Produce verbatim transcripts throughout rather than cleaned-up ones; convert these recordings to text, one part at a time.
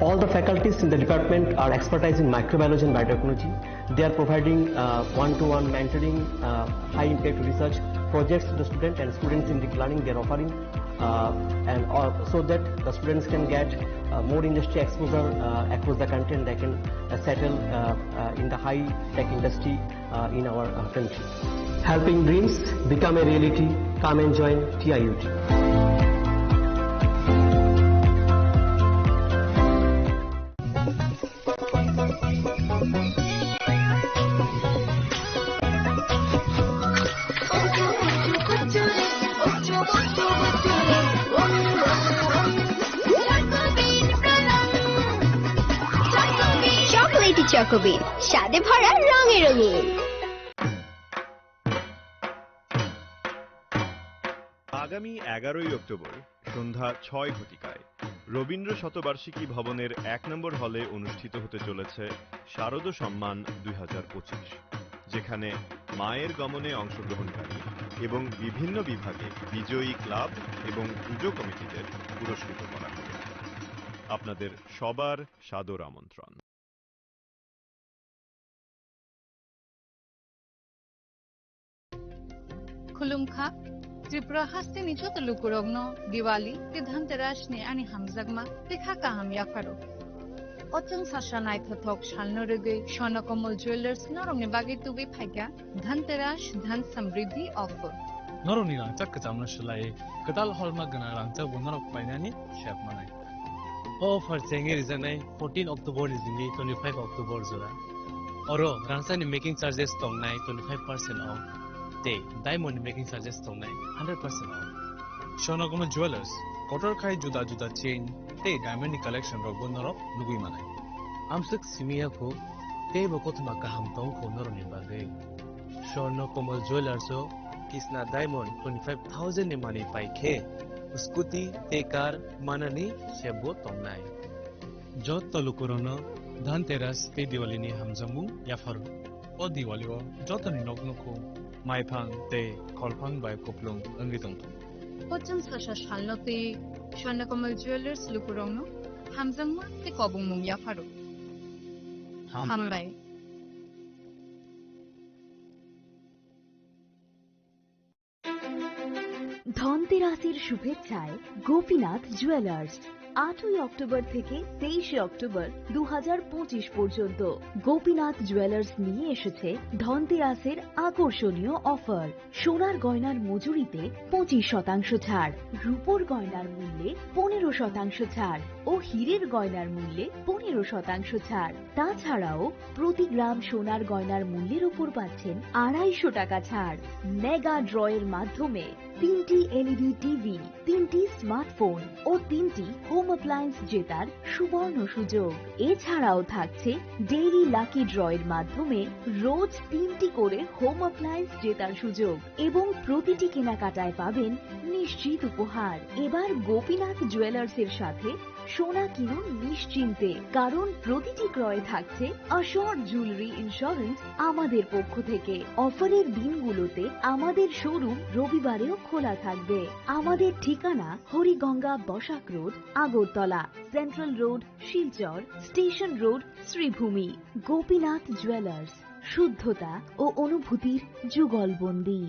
All the faculties in the department are expertise in microbiology and biotechnology. They are providing, uh, one-to-one mentoring, uh, high-impact research projects to the student and students in the planning they are offering, uh, and all, so that the students can get, uh, more industry exposure, uh, across the country, and they can, uh, settle, uh, uh, in the high-tech industry, uh, in our, uh, country. Helping dreams become a reality. Come and join T I U T. Chocolatey চকোবিন, স্বাদে ভরা, রঙে রঙিন। আগামী এগারোই অক্টোবর সন্ধ্যা ছয় ঘটিকায় রবীন্দ্র শতবার্ষিকী ভবনের এক নম্বর হলে অনুষ্ঠিত হতে চলেছে শারদ সম্মান দুই হাজার পঁচিশ, যেখানে মায়ের গমনে অংশগ্রহণকারী এবং বিভিন্ন বিভাগে বিজয়ী ক্লাব এবং পুজো কমিটিদের পুরস্কৃত করা হবে। আপনাদের সবার সাদর আমন্ত্রণ। Khulumkha, Tripura hasteni joto lukurokno Diwali tei Dhanteras ni ani hamjakma tei kha kaham yapharo. O chwng sasa naithothok salno rwgwi Swarna Kamal Jewellers norokni bagwi tubui phaikha Dhanteras Dhan Samriddhi offer. Norokni rangchak kwchamno swlaiwi kwtal hallmark gwnang rangchakbo norok painani sep manai. O offer chengwi rijaknai fourteen October ni simi twenty-five October jora. Oro rangchakni making charges tongnai twenty-five percent off tei diamond ni making charges tongnai hundred percent off. Swarna Kamal Jewellers, kotor khai juda juda chain tei diamond ni collection rokbo norok nugwi manai. Amswk simi ya kho, teibo kothoma kaham tong kho norokni bagwi. Swarna Kamal Jewellers o Kisna Diamond twenty-five thousand ni manwi pai khe, scooty tei car manani sebo tongnai. Jotto lukurokno Dhanteras tei Diwali ni hamjakmung yapharo. O Diwali o jotoni nok nukhung maiphang tei kholphang bai kuplung wngwi tongthung. O chwng sasa salno twi Swarna Kamal Jewellers lukurokno hamjakma tei kobongmung yapharo. Ham- Hambai. ধনতেরাসের শুভেচ্ছায় গোপীনাথ জুয়েলার্স। আটই অক্টোবর থেকে তেইশে অক্টোবর দু হাজার পঁচিশ পর্যন্ত গোপীনাথ জুয়েলার্স নিয়ে এসেছে ধনতেরাসের আকর্ষণীয় অফার। সোনার গয়নার মজুরিতে পঁচিশ শতাংশ ছাড়, রূপোর গয়নার মূল্যে পনেরো শতাংশ ছাড় ও হীরের গয়নার মূল্যে পনেরো শতাংশ ছাড়। তাছাড়াও প্রতি গ্রাম সোনার গয়নার মূল্যের উপর পাচ্ছেন আড়াইশো টাকা ছাড়। মেগা ড্রয়ের মাধ্যমে তিনটি এলইডি টিভি, তিনটি স্মার্টফোন ও তিনটি হোম অ্যাপ্লায়েন্স জেতার সুবর্ণ সুযোগ। এছাড়াও থাকছে ডেইলি লাকি ড্রয়ের মাধ্যমে রোজ তিনটি করে হোম অ্যাপ্লায়েন্স জেতার সুযোগ এবং প্রতিটি কেনাকাটায় পাবেন নিশ্চিত উপহার। এবার গোপীনাথ জুয়েলার্সের সাথে সোনা কিনুন নিশ্চিন্তে, কারণ প্রতিটি ক্রয়ে থাকছে অ্যাসিওরড জুয়েলারি ইন্স্যুরেন্স আমাদের পক্ষ থেকে। অফারের দিনগুলোতে আমাদের শোরুম রবিবারেও খোলা থাকবে। আমাদের ঠিকানা Hariganga Basak road, Agartala, central road, Silchar, station road, Sribhumi. Gopinath jewellers, শুদ্ধতা ও অনুভূতির যুগলবন্দী।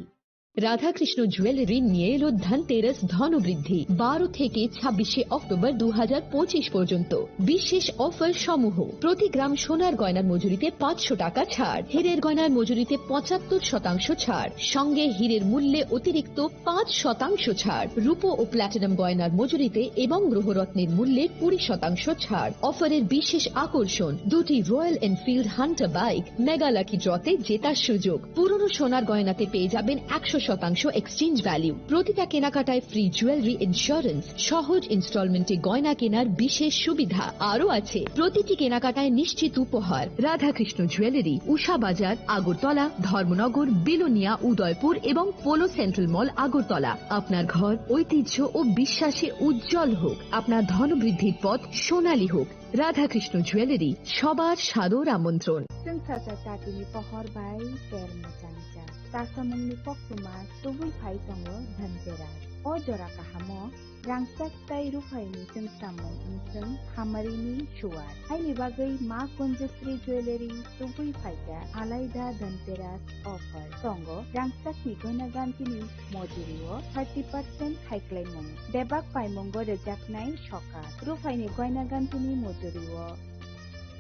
রাধাকৃষ্ণ জুয়েলারি নিয়ে এলো ধনতেরাস ধনবৃদ্ধি। বারো থেকে ছাব্বিশে অক্টোবর দু হাজার পঁচিশ পর্যন্ত বিশেষ অফার সমূহ: প্রতি গ্রাম সোনার গয়নার মজুরিতে পাঁচশো টাকা ছাড়, হীরের গয়নার মজুরিতে পঁচাত্তর শতাংশ ছাড়, সঙ্গে হীরের মূল্যে অতিরিক্ত পাঁচ শতাংশ ছাড়, রূপো ও প্ল্যাটিনাম গয়নার মজুরিতে এবং গ্রহরত্নের মূল্যে কুড়ি শতাংশ ছাড়। অফারের বিশেষ আকর্ষণ, দুটি royal Enfield Hunter bike mega lucky ড্রতে জেতার সুযোগ। পুরনো সোনার গয়নাতে পেয়ে যাবেন একশো শতাংশ এক্সচেঞ্জ ভ্যালু। প্রতিটা কেনাকাটায় ফ্রি জুয়েলারি ইন্স্যুরেন্স, সহজ ইনস্টলমেন্টে গয়না কেনার বিশেষ সুবিধা। আরও আছে প্রতিটি কেনাকাটায় নিশ্চিত উপহার। রাধাকৃষ্ণ জুয়েলারি, উষা বাজার, আগরতলা, ধর্মনগর, বিলোনিয়া, উদয়পুর এবং পোলো সেন্ট্রাল মল, আগরতলা। আপনার ঘর ঐতিহ্য ও বিশ্বাসে উজ্জ্বল হোক, আপনার ধনবৃদ্ধির পথ সোনালী হোক। রাধাকৃষ্ণ জুয়েলারি, সবার সাদর আমন্ত্রণ। Chwng sasa tatini pohor bai ter mwchang cha. Chasamungni koktwma tubui phai tongo Dhanteras. O jora kahamo rangchak tei ruphaini chwngsamung wngthwng hamarini suwar. Haini bagwi Ma Kunjasri Jewellery tubui phaikha alaida Dhanteras offer. Tongo rangchakni goina gantini mojurio thirty percent khaiklaimung. Bebak paimungo rwjaknai sokat. Ruphaini goina gantini mojurio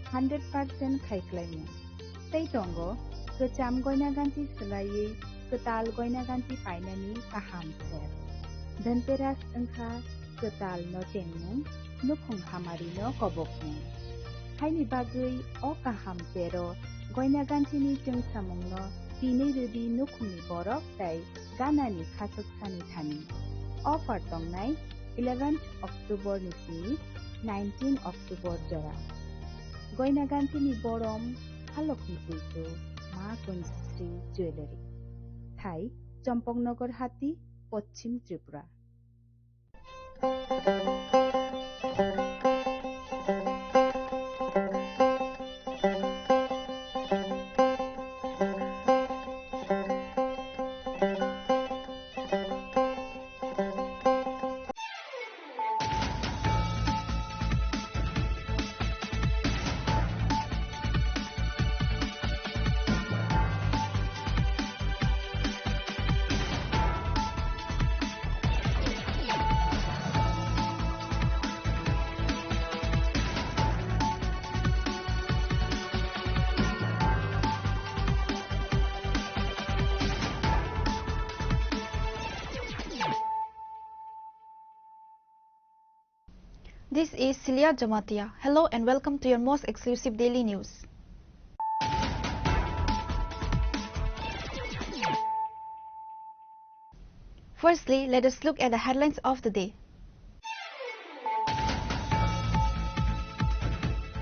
hundred percent khaiklaimung. Tei tongo kwcham goina ganti swlaiwi kwtal goina ganti painani kaham ser. Dhanteras wngkha kwtal no chengmung, nukhung hamari no kobokmung. Haini bagwi o kaham sero goina gantini chwngsamung no tinwi rwdi nukhungni borok tei ganani khachuk sani thani. Offer tongnai eleventh October ni simi nineteen October jora. Goina gantini borom halokni puitu Ma Kunjasri Jewellery. Thai Chompoknagar Hati, Pochim Tripura. This is Celia Jamatia. Hello and welcome to your most exclusive daily news. Firstly, let us look at the headlines of the day.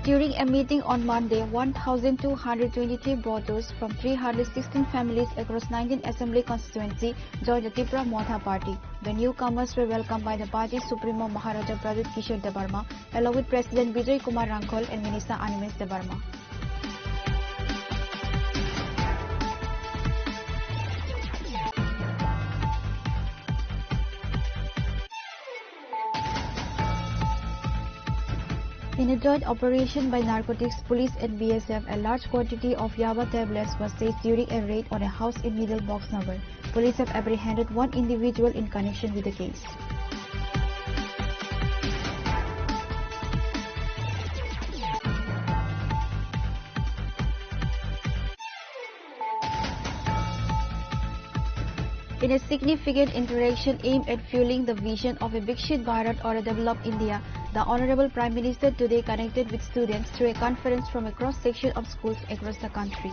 During a meeting on Monday, one thousand two hundred twenty-three voters from three hundred sixteen families across nineteen assembly constituency joined the Tipra Motha party. The newcomers were welcomed by the party supremo Maharaja Pradyut Kishore Debbarma, along with President Bijoy Kumar Rangkhol and Minister Animesh Debbarma. In a joint operation by Narcotics Police and B S F, a large quantity of yaba tablets was seized during a raid on a house in Middle Boxnagar. Police have apprehended one individual in connection with the case. In a significant interaction aimed at fueling the vision of a Viksit Bharat or a developed India, the Honorable Prime Minister today connected with students through a conference from a cross-section of schools across the country.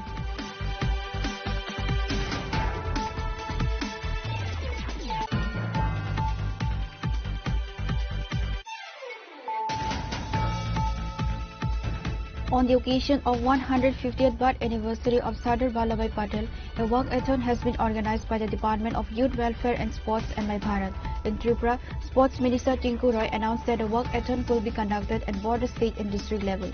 On the occasion of one hundred fiftieth birth anniversary of Sardar Vallabhbhai Patel, a walkathon has been organized by the Department of Youth Welfare and Sports and My Bharat. In Tripura, Sports Minister Tinku Roy announced that a walkathon will be conducted at border, state and district levels.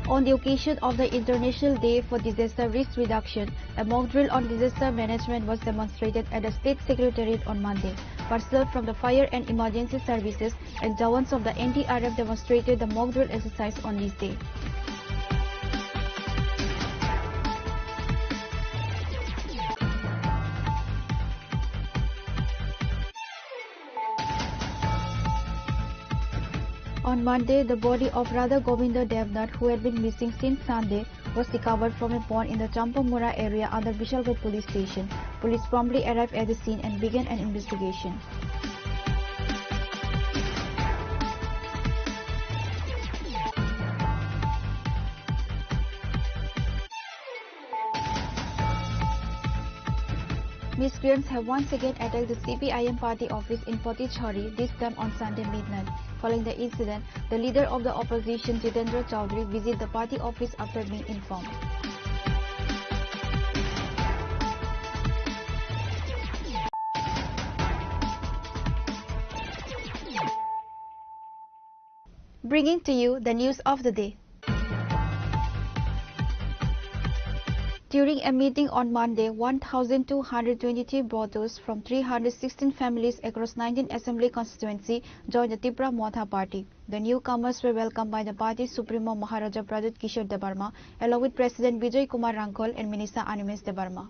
On the occasion of the International Day for Disaster Risk Reduction, a mock drill on disaster management was demonstrated at the State Secretariat on Monday. Personnel from the Fire and Emergency Services and jawans of the N D R F demonstrated the mock drill exercise on this day. On Monday, the body of Radha Govinda Devnath, who had been missing since Sunday, was recovered from a pond in the Champamura area under Bishalgarh police station. Police promptly arrived at the scene and began an investigation. Miscreants have once again attacked the C P I M party office in Patichari, this time on Sunday midnight. Following the incident, the leader of the opposition, Jitendra Chaudhary, visited the party office after being informed. Bringing to you the news of the day. During a meeting on Monday, one thousand two hundred twenty-three voters from three hundred sixteen families across nineteen assembly constituency joined the Tipra Motha party. The newcomers were welcomed by the party supremo Maharaja Pradyut Kishore Debbarma, along with President Bijoy Kumar Rangkhol and Minister Animesh Debbarma.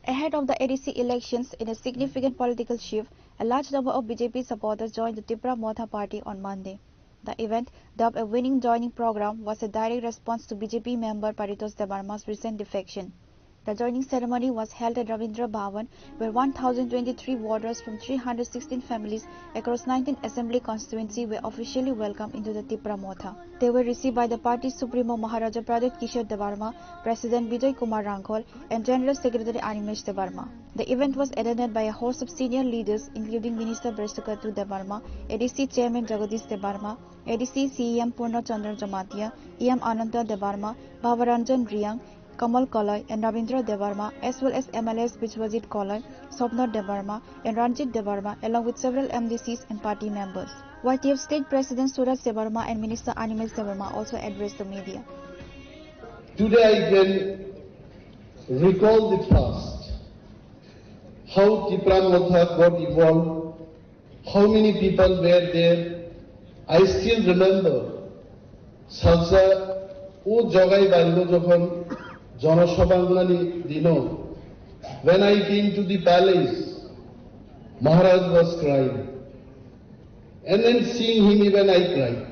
Ahead of the A D C elections, in a significant political shift, a large number of B J P supporters joined the Tipra Motha party on Monday. The event, dubbed a winning joining program, was a direct response to B J P member Paritosh Debbarma's recent defection. The joining ceremony was held at Rabindra Bhavan, where one thousand twenty-three voters from three hundred sixteen families across nineteen assembly constituency were officially welcomed into the Tipra Motha. They were received by the party supremo Maharaja Pradyut Kishore Debbarma, President Bijoy Kumar Rangkhol, and General Secretary Animesh Debbarma. The event was attended by a host of senior leaders, including Minister Bresukatu Debbarma, A D C Chairman Jagadish Debbarma, A D C C E M Purna Chandra Jamatia, E M Ananta Debbarma, Bhavaranjan Riang, Kamal Koloi, and Rabindra Debbarma, as well as M L As Biswajit Koloi, Swapna Debbarma, and Ranjit Debbarma, along with several M D Cs and party members. Y T F State President Suraj Debbarma and Minister Animesh Debbarma also addressed the media. Today I can recall the past, how Tipra Motha got evolved, how many people were there. I still remember, salsa o Jogai Barigo jokhon jonosabha wngnani dino, when I came to the palace, Maharaj was crying. And then seeing him, even I cried.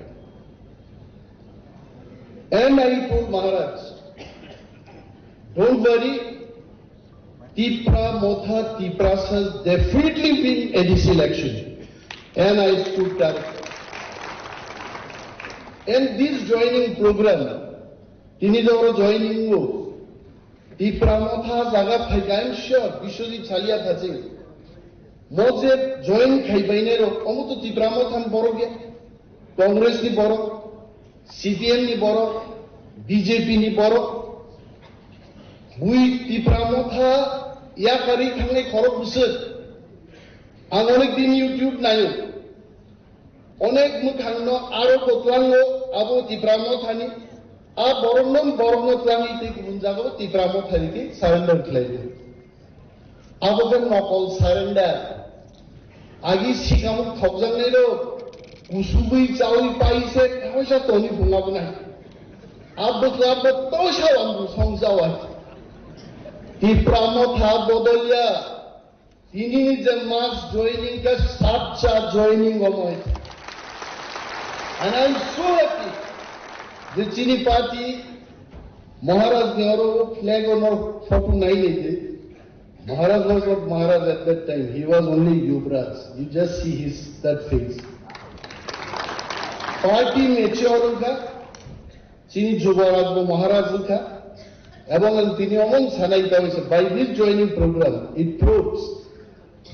And I told Maharaj, "Don't worry, Tipra Motha, Tiprasas definitely win A D C election." And I stood corrected. And this joining program, tini jora joining o, Tipra Motha jaga phaikha, I am sure, Biswajit Salia thaching. Mo je join khai bainai rok, omo to Tipra Motha ni borok ya, Congress ni borok, C P M ni borok, B J P ni borok. Bui Tipra Motha yakarwi thangnai khorok bwswk. Ang onek din YouTube naio. Onek mwkhangno aro kwtlango abo Tipra Mothani, a borokno borokno twlangwi tei kubun jagao Tipra Mothani tei surrender khlaidi. Abo khe nokol surrender. Agi sikamuk thokjaknairok kusubwi chaui pai se kaisa toni phunga bwnai. Abo khe abo toisa wangbu song jawai. Tipra Motha bodolya. Tini ni je mass joining khe sacha joining omoi. And I am so happy je chini party Maharaj ni oro flag ono photo nai nai de. Maharaj was not Maharaj at that time. He was only Yuvraj. You just see his that face. Party mature wngkha. Chini Juboraj bo Maharaj wngkha, ebong ang tini omo sanai tong se, by this joining program, it proves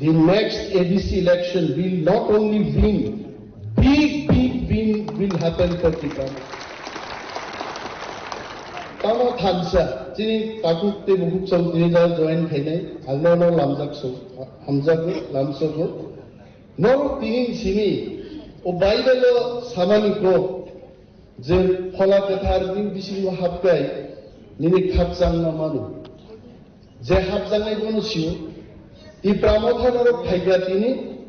the next A D C election will not only win, big, big win will happen for Tipra. Tamo thansa, chini takhuk tei bukhuk song tini jora join khainai, ang nono lamjak so, hamjago, lamsogo. Norok tini simi, o Bible o samani kok, je Phola Kwthar bini bisingo hapkai, nini khakchangma mano. Je hapjaknai bono sio, Tipra Motha norok phaikha tini,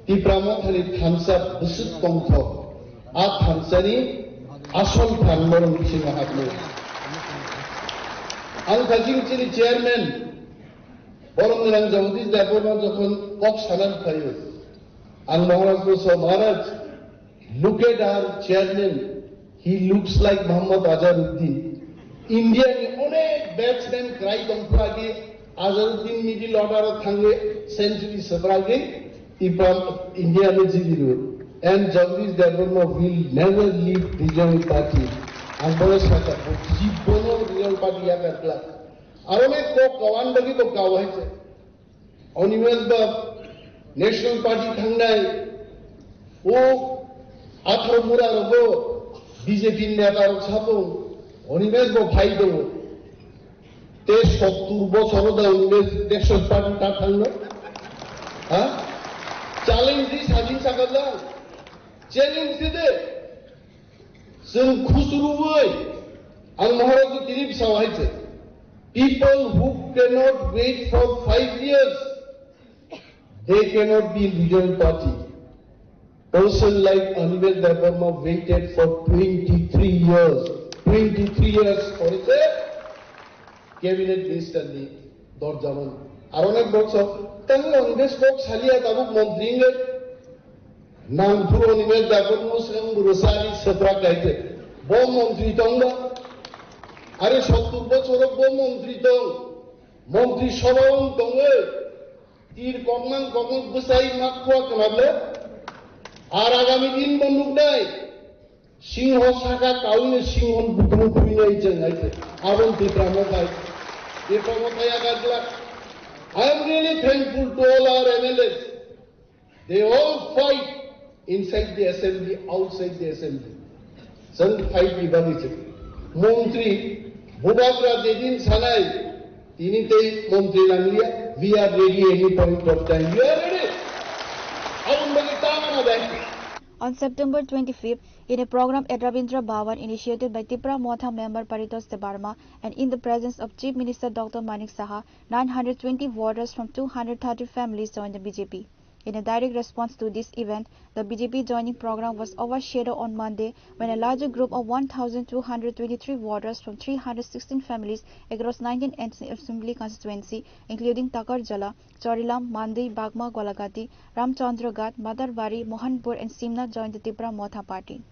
Tipra Mothani thansa bwswk tongthok, a thansani asol phan norok bisingo hapnai. Ang kha chini chini chairman, Borom Gwnang Jagadish Debbarma jokhon kok sana phaio, ang Maharaj no sa, "Maharaj, look at our chairman, he looks like Muhammad Azharuddin." India ni onek batsman kwrai tong phagi, Azharuddin middle order o thangwi century swbragwi Ipa India no jibiro. And Jagadish Debbarma will never leave B J P party. Ang bono sakha, bo jibono B J P party yakar glak. Aro onek kok kawan bagwi bo kawai se. Animesh ba National Party thangnai, o atharo mura rogo B J P neta rok sabo Animesh bo phai do. Te sottur bochor da Animesh National Party ta thangno. Ha? Challenge di sajin sakajang. Challenge di de. Chwng khusruwi ang Maharaj tini bwsao hai se. People who cannot wait for five years, they cannot be in regional party. Person like Animesh Debbarma waited for twenty-three years. Twenty-three years for a cabinet minister ni dorjaman. Aro onek bok sok, tang Congress bok salia tabuk montri ngai. Nang puro ni me dagon musang buru sari sepra kaite. Bo montri tong ba. Are sottur bochor bo montri tong. Montri sabha wng tong e. Tir kokmang kokmang bwsai mak khua kwnable. Ar agami din bo nuknai. Singho saka kaui no singho butung khuinai jeng hai se. Abon Tipra Motha. Tipra Motha yaga glak. I am really thankful to all our M L As. They all fight inside the assembly, outside the assembly. Chwng fight ni bagwi se. Montri Bubagra jedin sanai, tini tei montri nangliya. We are ready any point of time. We are ready. Abon bagwi tangana dai. On September twenty-fifth, in a program at Rabindra Bhavan initiated by Tipra Motha member Paritosh Debbarma and in the presence of Chief Minister Doctor Manik Saha, nine hundred twenty voters from two hundred thirty families joined the B J P. In a direct response to this event, the B J P joining program was overshadowed on Monday when a larger group of one thousand two hundred twenty-three voters from three hundred sixteen families across nineteen assembly constituency, including Takarjala, Charilam, Mandui, Bagma, Golagati, Ramchandraghat, Madarbari, Mohanpur and Simna joined the Tipra Motha party.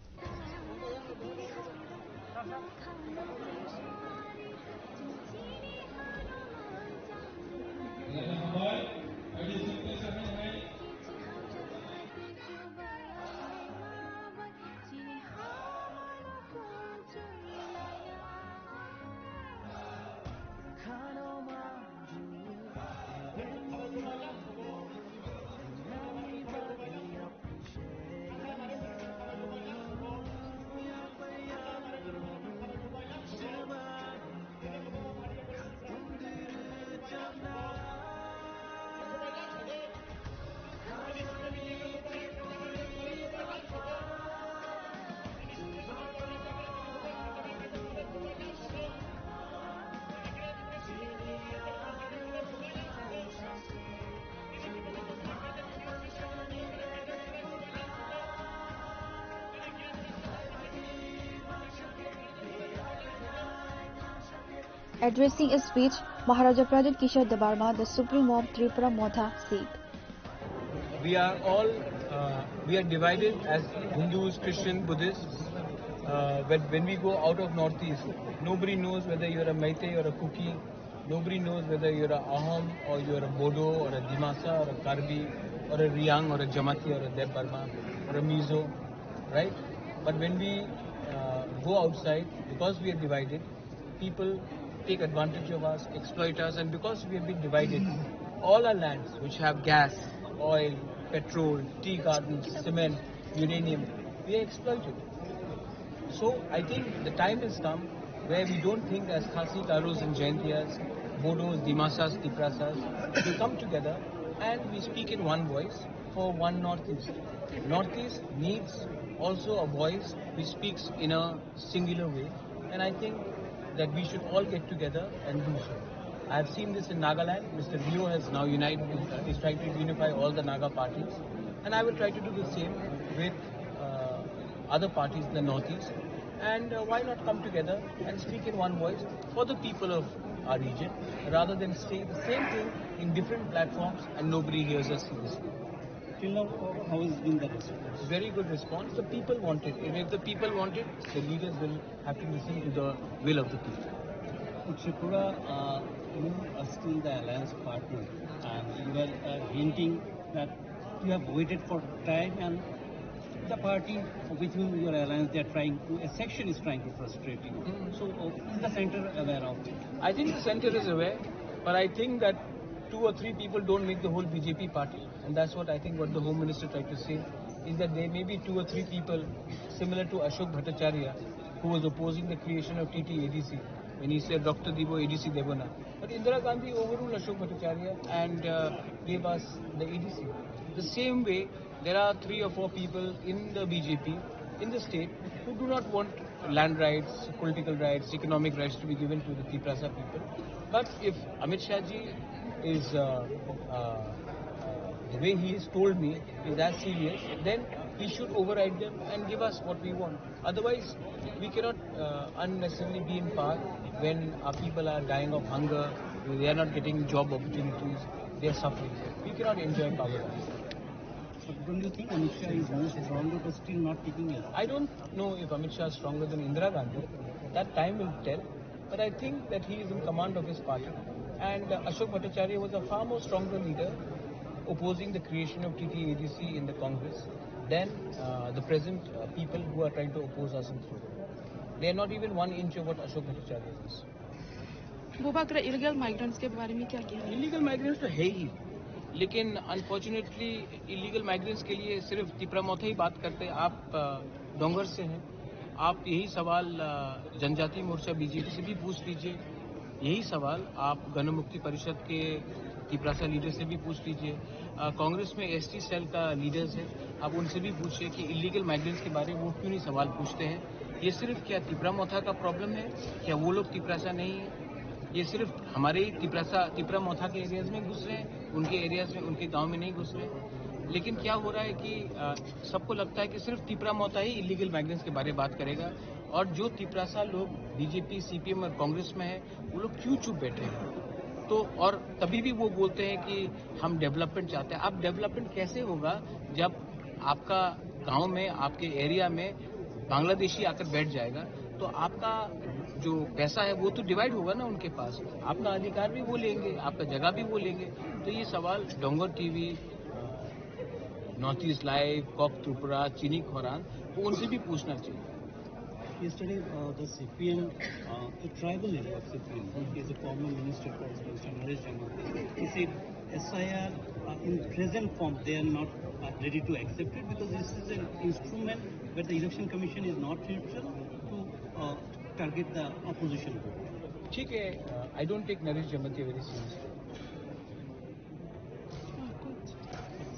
Addressing a speech, Maharaja Pradyut Kishore Debbarma, the Supremo of Tripura Motha, said, We are all, uh, we are divided as Hindus, Christian, Buddhists. Uh, when, when we go out of Northeast, nobody knows whether you're a Meitei or a Kuki. Nobody knows whether you're a Ahom or you're a Bodo or a Dimasa or a Karbi or a Riang or a Jamatia or a Deb Barma or a Mizo, right? But when we, uh, go outside, because we are divided, people take advantage of us, exploit us, and because we have been divided, all our lands which have gas, oil, petrol, tea gardens, cement, uranium, we are exploited. So I think the time has come where we don't think as Khasi, Garos and Jaintias, Bodos, Dimasas, Tiprasas, we come together and we speak in one voice for one Northeast. Northeast needs also a voice which speaks in a singular way, and I think that we should all get together and do so. I've seen this in Nagaland. Mister Leo has now united, uh, is trying to unify all the Naga parties, and I will try to do the same with, uh, other parties in the Northeast. And, uh, why not come together and speak in one voice for the people of our region, rather than saying the same thing in different platforms and nobody hears us seriously. Till now, how has been the response? Very good response. The people want it. If, if the people want it, the leaders will have to listen to the will of the people. Would Tripura, uh, move, uh, still the alliance partner? And you were, uh, hinting that you have waited for time, and the party with whom you are alliance, they are trying to, a section is trying to frustrate you. Mm. So, uh, is the center aware of it? I think the center is aware, but I think that two or three people don't make the whole B J P party, and that's what I think what the Home Minister tried to say, is that there may be two or three people similar to Ashok Bhattacharya, who was opposing the creation of T T A D C when he said Rokto Dibo, A D C Debo Na. But Indira Gandhi overruled Ashok Bhattacharya and, uh, gave us the A D C. The same way, there are three or four people in the B J P in the state who do not want land rights, political rights, economic rights to be given to the Tiprasa people. But if Amit Shah ji is, uh, uh, the way he has told me, is as serious, then he should override them and give us what we want. Otherwise, we cannot, uh, unnecessarily be in power when our people are dying of hunger, they are not getting job opportunities, they are suffering. We cannot enjoy power. But don't you think Amit Shah is more stronger but still not taking it? I don't know if Amit Shah is stronger than Indira Gandhi. That time will tell. But I think that he is in command of his party. And, uh, Ashok Bhattacharya was a far more stronger leader opposing the creation of T T A D C in the Congress than, uh, the present, uh, people who are trying to oppose us in Tripura. They are not even one inch of what Ashok Bhattacharya is. Bubagra illegal migrants के बारे में क्या कहना है? Illegal migrants तो है ही, लेकिन unfortunately illegal migrants के लिए सिर्फ तिपरा मोथा ही बात करते हैं। आप, अ, डोंगर से हैं, आप यही सवाल, अ, जनजातीय मोर्चा बीजेपी से भी पूछ लीजिए, यही सवाल आप गणमुक्ति परिषद के तिपरासा लीडर से भी पूछ लीजिए। अ, कांग्रेस में एसटी सेल का लीडर्स है, आप उनसे भी पूछिए कि इलीगल माइग्रेंट्स के बारे में वो क्यों नहीं सवाल पूछते हैं। ये सिर्फ क्या तिपरा मोथा का प्रॉब्लम है? क्या वो लोग तिपरासा नहीं है? ये सिर्फ हमारे ही तिपरासा, तिपरा मोथा के एरियाज में घुस रहे हैं, उनके एरियाज में, उनके गांव में नहीं घुस रहे। लेकिन क्या हो रहा है कि, अ, सबको लगता है कि सिर्फ तिपरा मोथा ही इलीगल माइग्रेंट्स के बारे में बात करेगा, और जो तिपरासा लोग बीजेपी, सीपीएम और कांग्रेस में है, वो लोग क्यों चुप बैठे हैं? तो और तभी भी वो बोलते हैं कि हम डेवलपमेंट चाहते हैं। अब डेवलपमेंट कैसे होगा जब आपका गांव में, आपके एरिया में बांग्लादेशी आकर बैठ जाएगा, तो आपका जो पैसा है वो तो डिवाइड होगा ना उनके पास, आपका अधिकार भी वो लेंगे, आपका जगह भी वो लेंगे। तो ये सवाल Dongar TV, North East live, Kok Tripura, Chini Khorang, वो उनसे भी पूछना चाहिए। Yesterday, uh, the C P M, uh, the tribal leader of C P M, who is a former minister for Mister Naresh Jamadar, he said S I R, uh, in present form, they are not, uh, ready to accept it because this is an instrument where the Election Commission is not neutral to, uh, target the opposition vote. ठीक है, uh, I don't take Naresh Jamatia very seriously.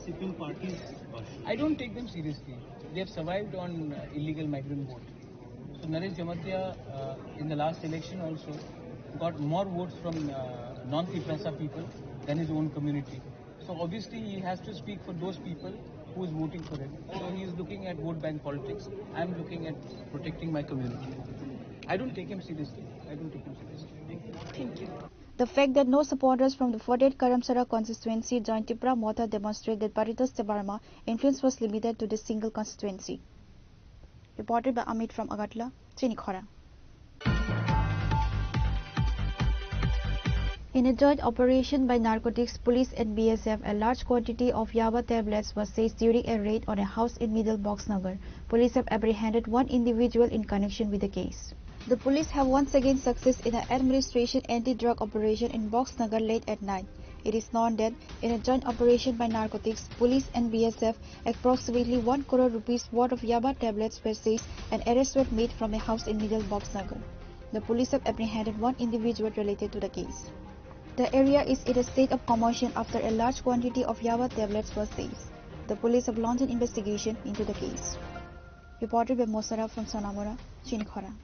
C P M party's version. I don't take them seriously. They have survived on, uh, illegal migrant vote. So Naresh Jamatia, uh, in the last election also got more votes from, uh, non-Tiprasa people than his own community. So obviously he has to speak for those people who is voting for him. So he is looking at vote bank politics. I am looking at protecting my community. I don't take him seriously. I don't take him seriously. Thank you. The fact that no supporters from the forty-eight Karamsara constituency joined Tipra Motha demonstrate that Paritosh Debbarma influence was limited to this single constituency. Reported by Amit from Agartala, Chini Khorang. In a joint operation by narcotics police and B S F, a large quantity of yaba tablets was seized during a raid on a house in Middle Boxnagar. Police have apprehended one individual in connection with the case. The police have once again success in an administration anti-drug operation in Boxnagar late at night. It is known that in a joint operation by narcotics, police and B S F, approximately one crore rupees worth of yaba tablets were seized and arrests were made from a house in Middle Boxnagar. The police have apprehended one individual related to the case. The area is in a state of commotion after a large quantity of yaba tablets was seized. The police have launched an investigation into the case. Reported by Mosara from Sonamora, Chini Khorang.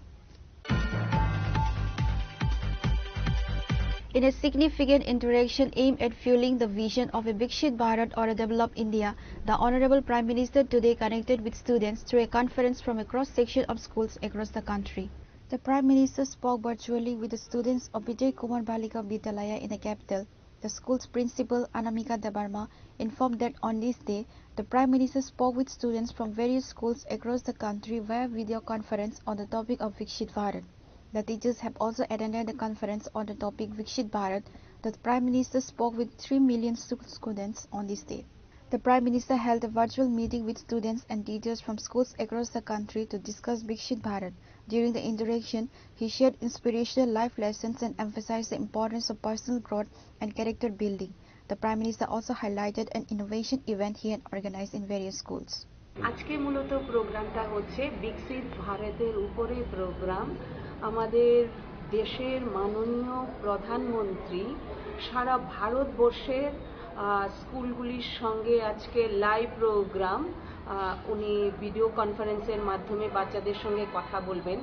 In a significant interaction aimed at fueling the vision of a Viksit Bharat or a developed India, the Honorable Prime Minister today connected with students through a conference from a cross-section of schools across the country. The Prime Minister spoke virtually with the students of Vijay Kumar Balika Vidyalaya in the capital. The school's principal, Anamika Debbarma, informed that on this day, the Prime Minister spoke with students from various schools across the country via video conference on the topic of Viksit Bharat. The teachers have also attended the conference on the topic Viksit Bharat that the Prime Minister spoke with three million stu-, students on this day. The Prime Minister held a virtual meeting with students and teachers from schools across the country to discuss Viksit Bharat. During the interaction, he shared inspirational life lessons and emphasized the importance of personal growth and character building. The Prime Minister also highlighted an innovation event he had organized in various schools. আজকে মূলত প্রোগ্রামটা হচ্ছে বিকশিত ভারতের উপরে প্রোগ্রাম। আমাদের দেশের মাননীয় প্রধানমন্ত্রী সারা ভারতবর্ষের আহ, স্কুলগুলির সঙ্গে আজকে লাইভ প্রোগ্রাম, আহ, উনি ভিডিও কনফারেন্সের মাধ্যমে বাচ্চাদের সঙ্গে কথা বলবেন।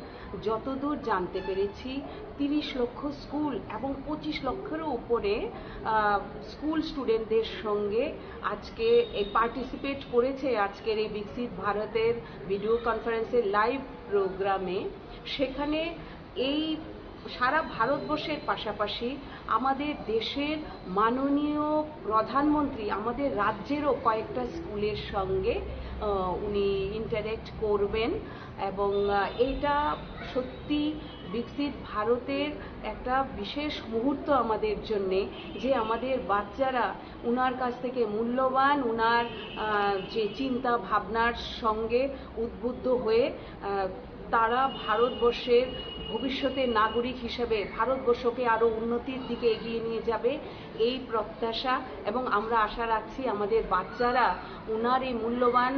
যতদূর জানতে পেরেছি, তিরিশ লক্ষ স্কুল এবং পঁচিশ লক্ষেরও উপরে আহ, স্কুল স্টুডেন্টদের সঙ্গে আজকে এই পার্টিসিপেট করেছে আজকের এই বিকশিত ভারতের ভিডিও কনফারেন্সের লাইভ প্রোগ্রামে। সেখানে এই সারা ভারতবর্ষের পাশাপাশি আমাদের দেশের মাননীয় প্রধানমন্ত্রী আমাদের রাজ্যেরও কয়েকটা স্কুলের সঙ্গে আহ, উনি ইন্টারঅ্যাক্ট করবেন এবং আহ, এইটা সত্যি বিকশিত ভারতের একটা বিশেষ মুহূর্ত আমাদের জন্যে, যে আমাদের বাচ্চারা ওনার কাছ থেকে মূল্যবান, ওনার আহ, যে চিন্তা ভাবনার সঙ্গে উদ্বুদ্ধ হয়ে আহ, তারা ভারতবর্ষের ভবিষ্যতের নাগরিক হিসেবে ভারতবর্ষকে আরও উন্নতির দিকে এগিয়ে নিয়ে যাবে, এই প্রত্যাশা। এবং আমরা আশা রাখছি আমাদের বাচ্চারা ওনার এই মূল্যবান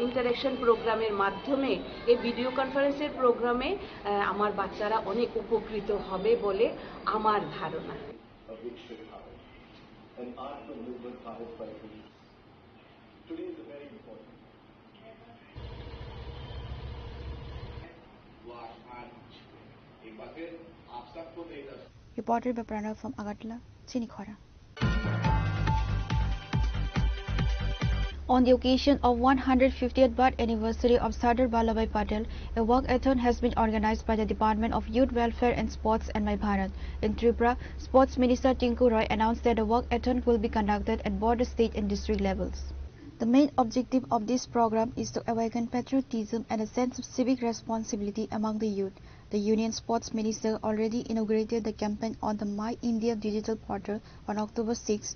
ইন্টারঅ্যাকশন প্রোগ্রামের মাধ্যমে, এই ভিডিও কনফারেন্সের প্রোগ্রামে আহ, আমার বাচ্চারা অনেক উপকৃত হবে বলে আমার ধারণা। A Viksit Bharat, an Atmanirbhar Bharat by twenty. Today is a very important. Reported by Pranav from Agartala, Chinikhora. On the occasion of one hundred fiftieth birth anniversary of Sardar Vallabhbhai Patel, a walkathon has been organized by the Department of Youth Welfare and Sports and My Bharat. In Tripura, Sports Minister Tinku Roy announced that a walkathon will be conducted at border state and district levels. The main objective of this program is to awaken patriotism and a sense of civic responsibility among the youth. The Union Sports Minister already inaugurated the campaign on the My India digital portal on October sixth.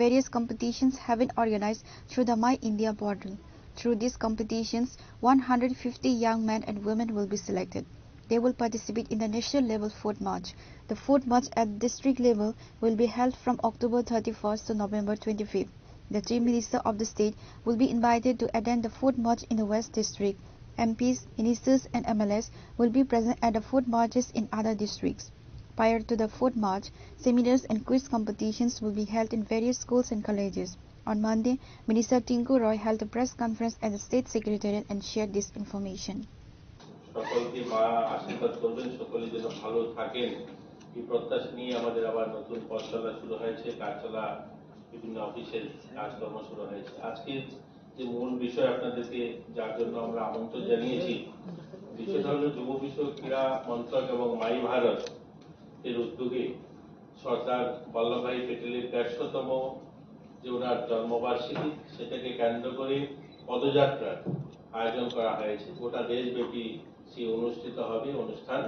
Various competitions have been organized through the My India portal. Through these competitions, one hundred fifty young men and women will be selected. They will participate in the national level foot march. The foot march at district level will be held from October thirty-first to November twenty-fifth. The Chief Minister of the state will be invited to attend the foot march in the West District. M Ps, ministers and M L As will be present at the foot marches in other districts. Prior to the foot march, seminars and quiz competitions will be held in various schools and colleges. On Monday, Minister Tinku Roy held a press conference at the State Secretariat and shared this information. সকলকে মা আশীর্বাদ করবেন, সকলে যেন ভালো থাকেন, এই প্রত্যাশা নিয়ে আমাদের আবার নতুন পথচলা শুরু হয়েছে, কাজ চলা, বিভিন্ন অফিসের কাজকর্ম শুরু হয়েছে। আজকে যে মূল বিষয় আপনাদেরকে যার জন্য আমরা আমন্ত্রণ জানিয়েছি, বিষয়টা হলো যুব বিষয়ক, ক্রীড়া মন্ত্রক এবং মাই ভারত এর উদ্যোগে সর্দার বল্লভভাই প্যাটেলের দেড়শোতম যে ওনার জন্মবার্ষিকী, সেটাকে কেন্দ্র করে পদযাত্রার আয়োজন করা হয়েছে। গোটা দেশব্যাপী সেই অনুষ্ঠিত হবে অনুষ্ঠান।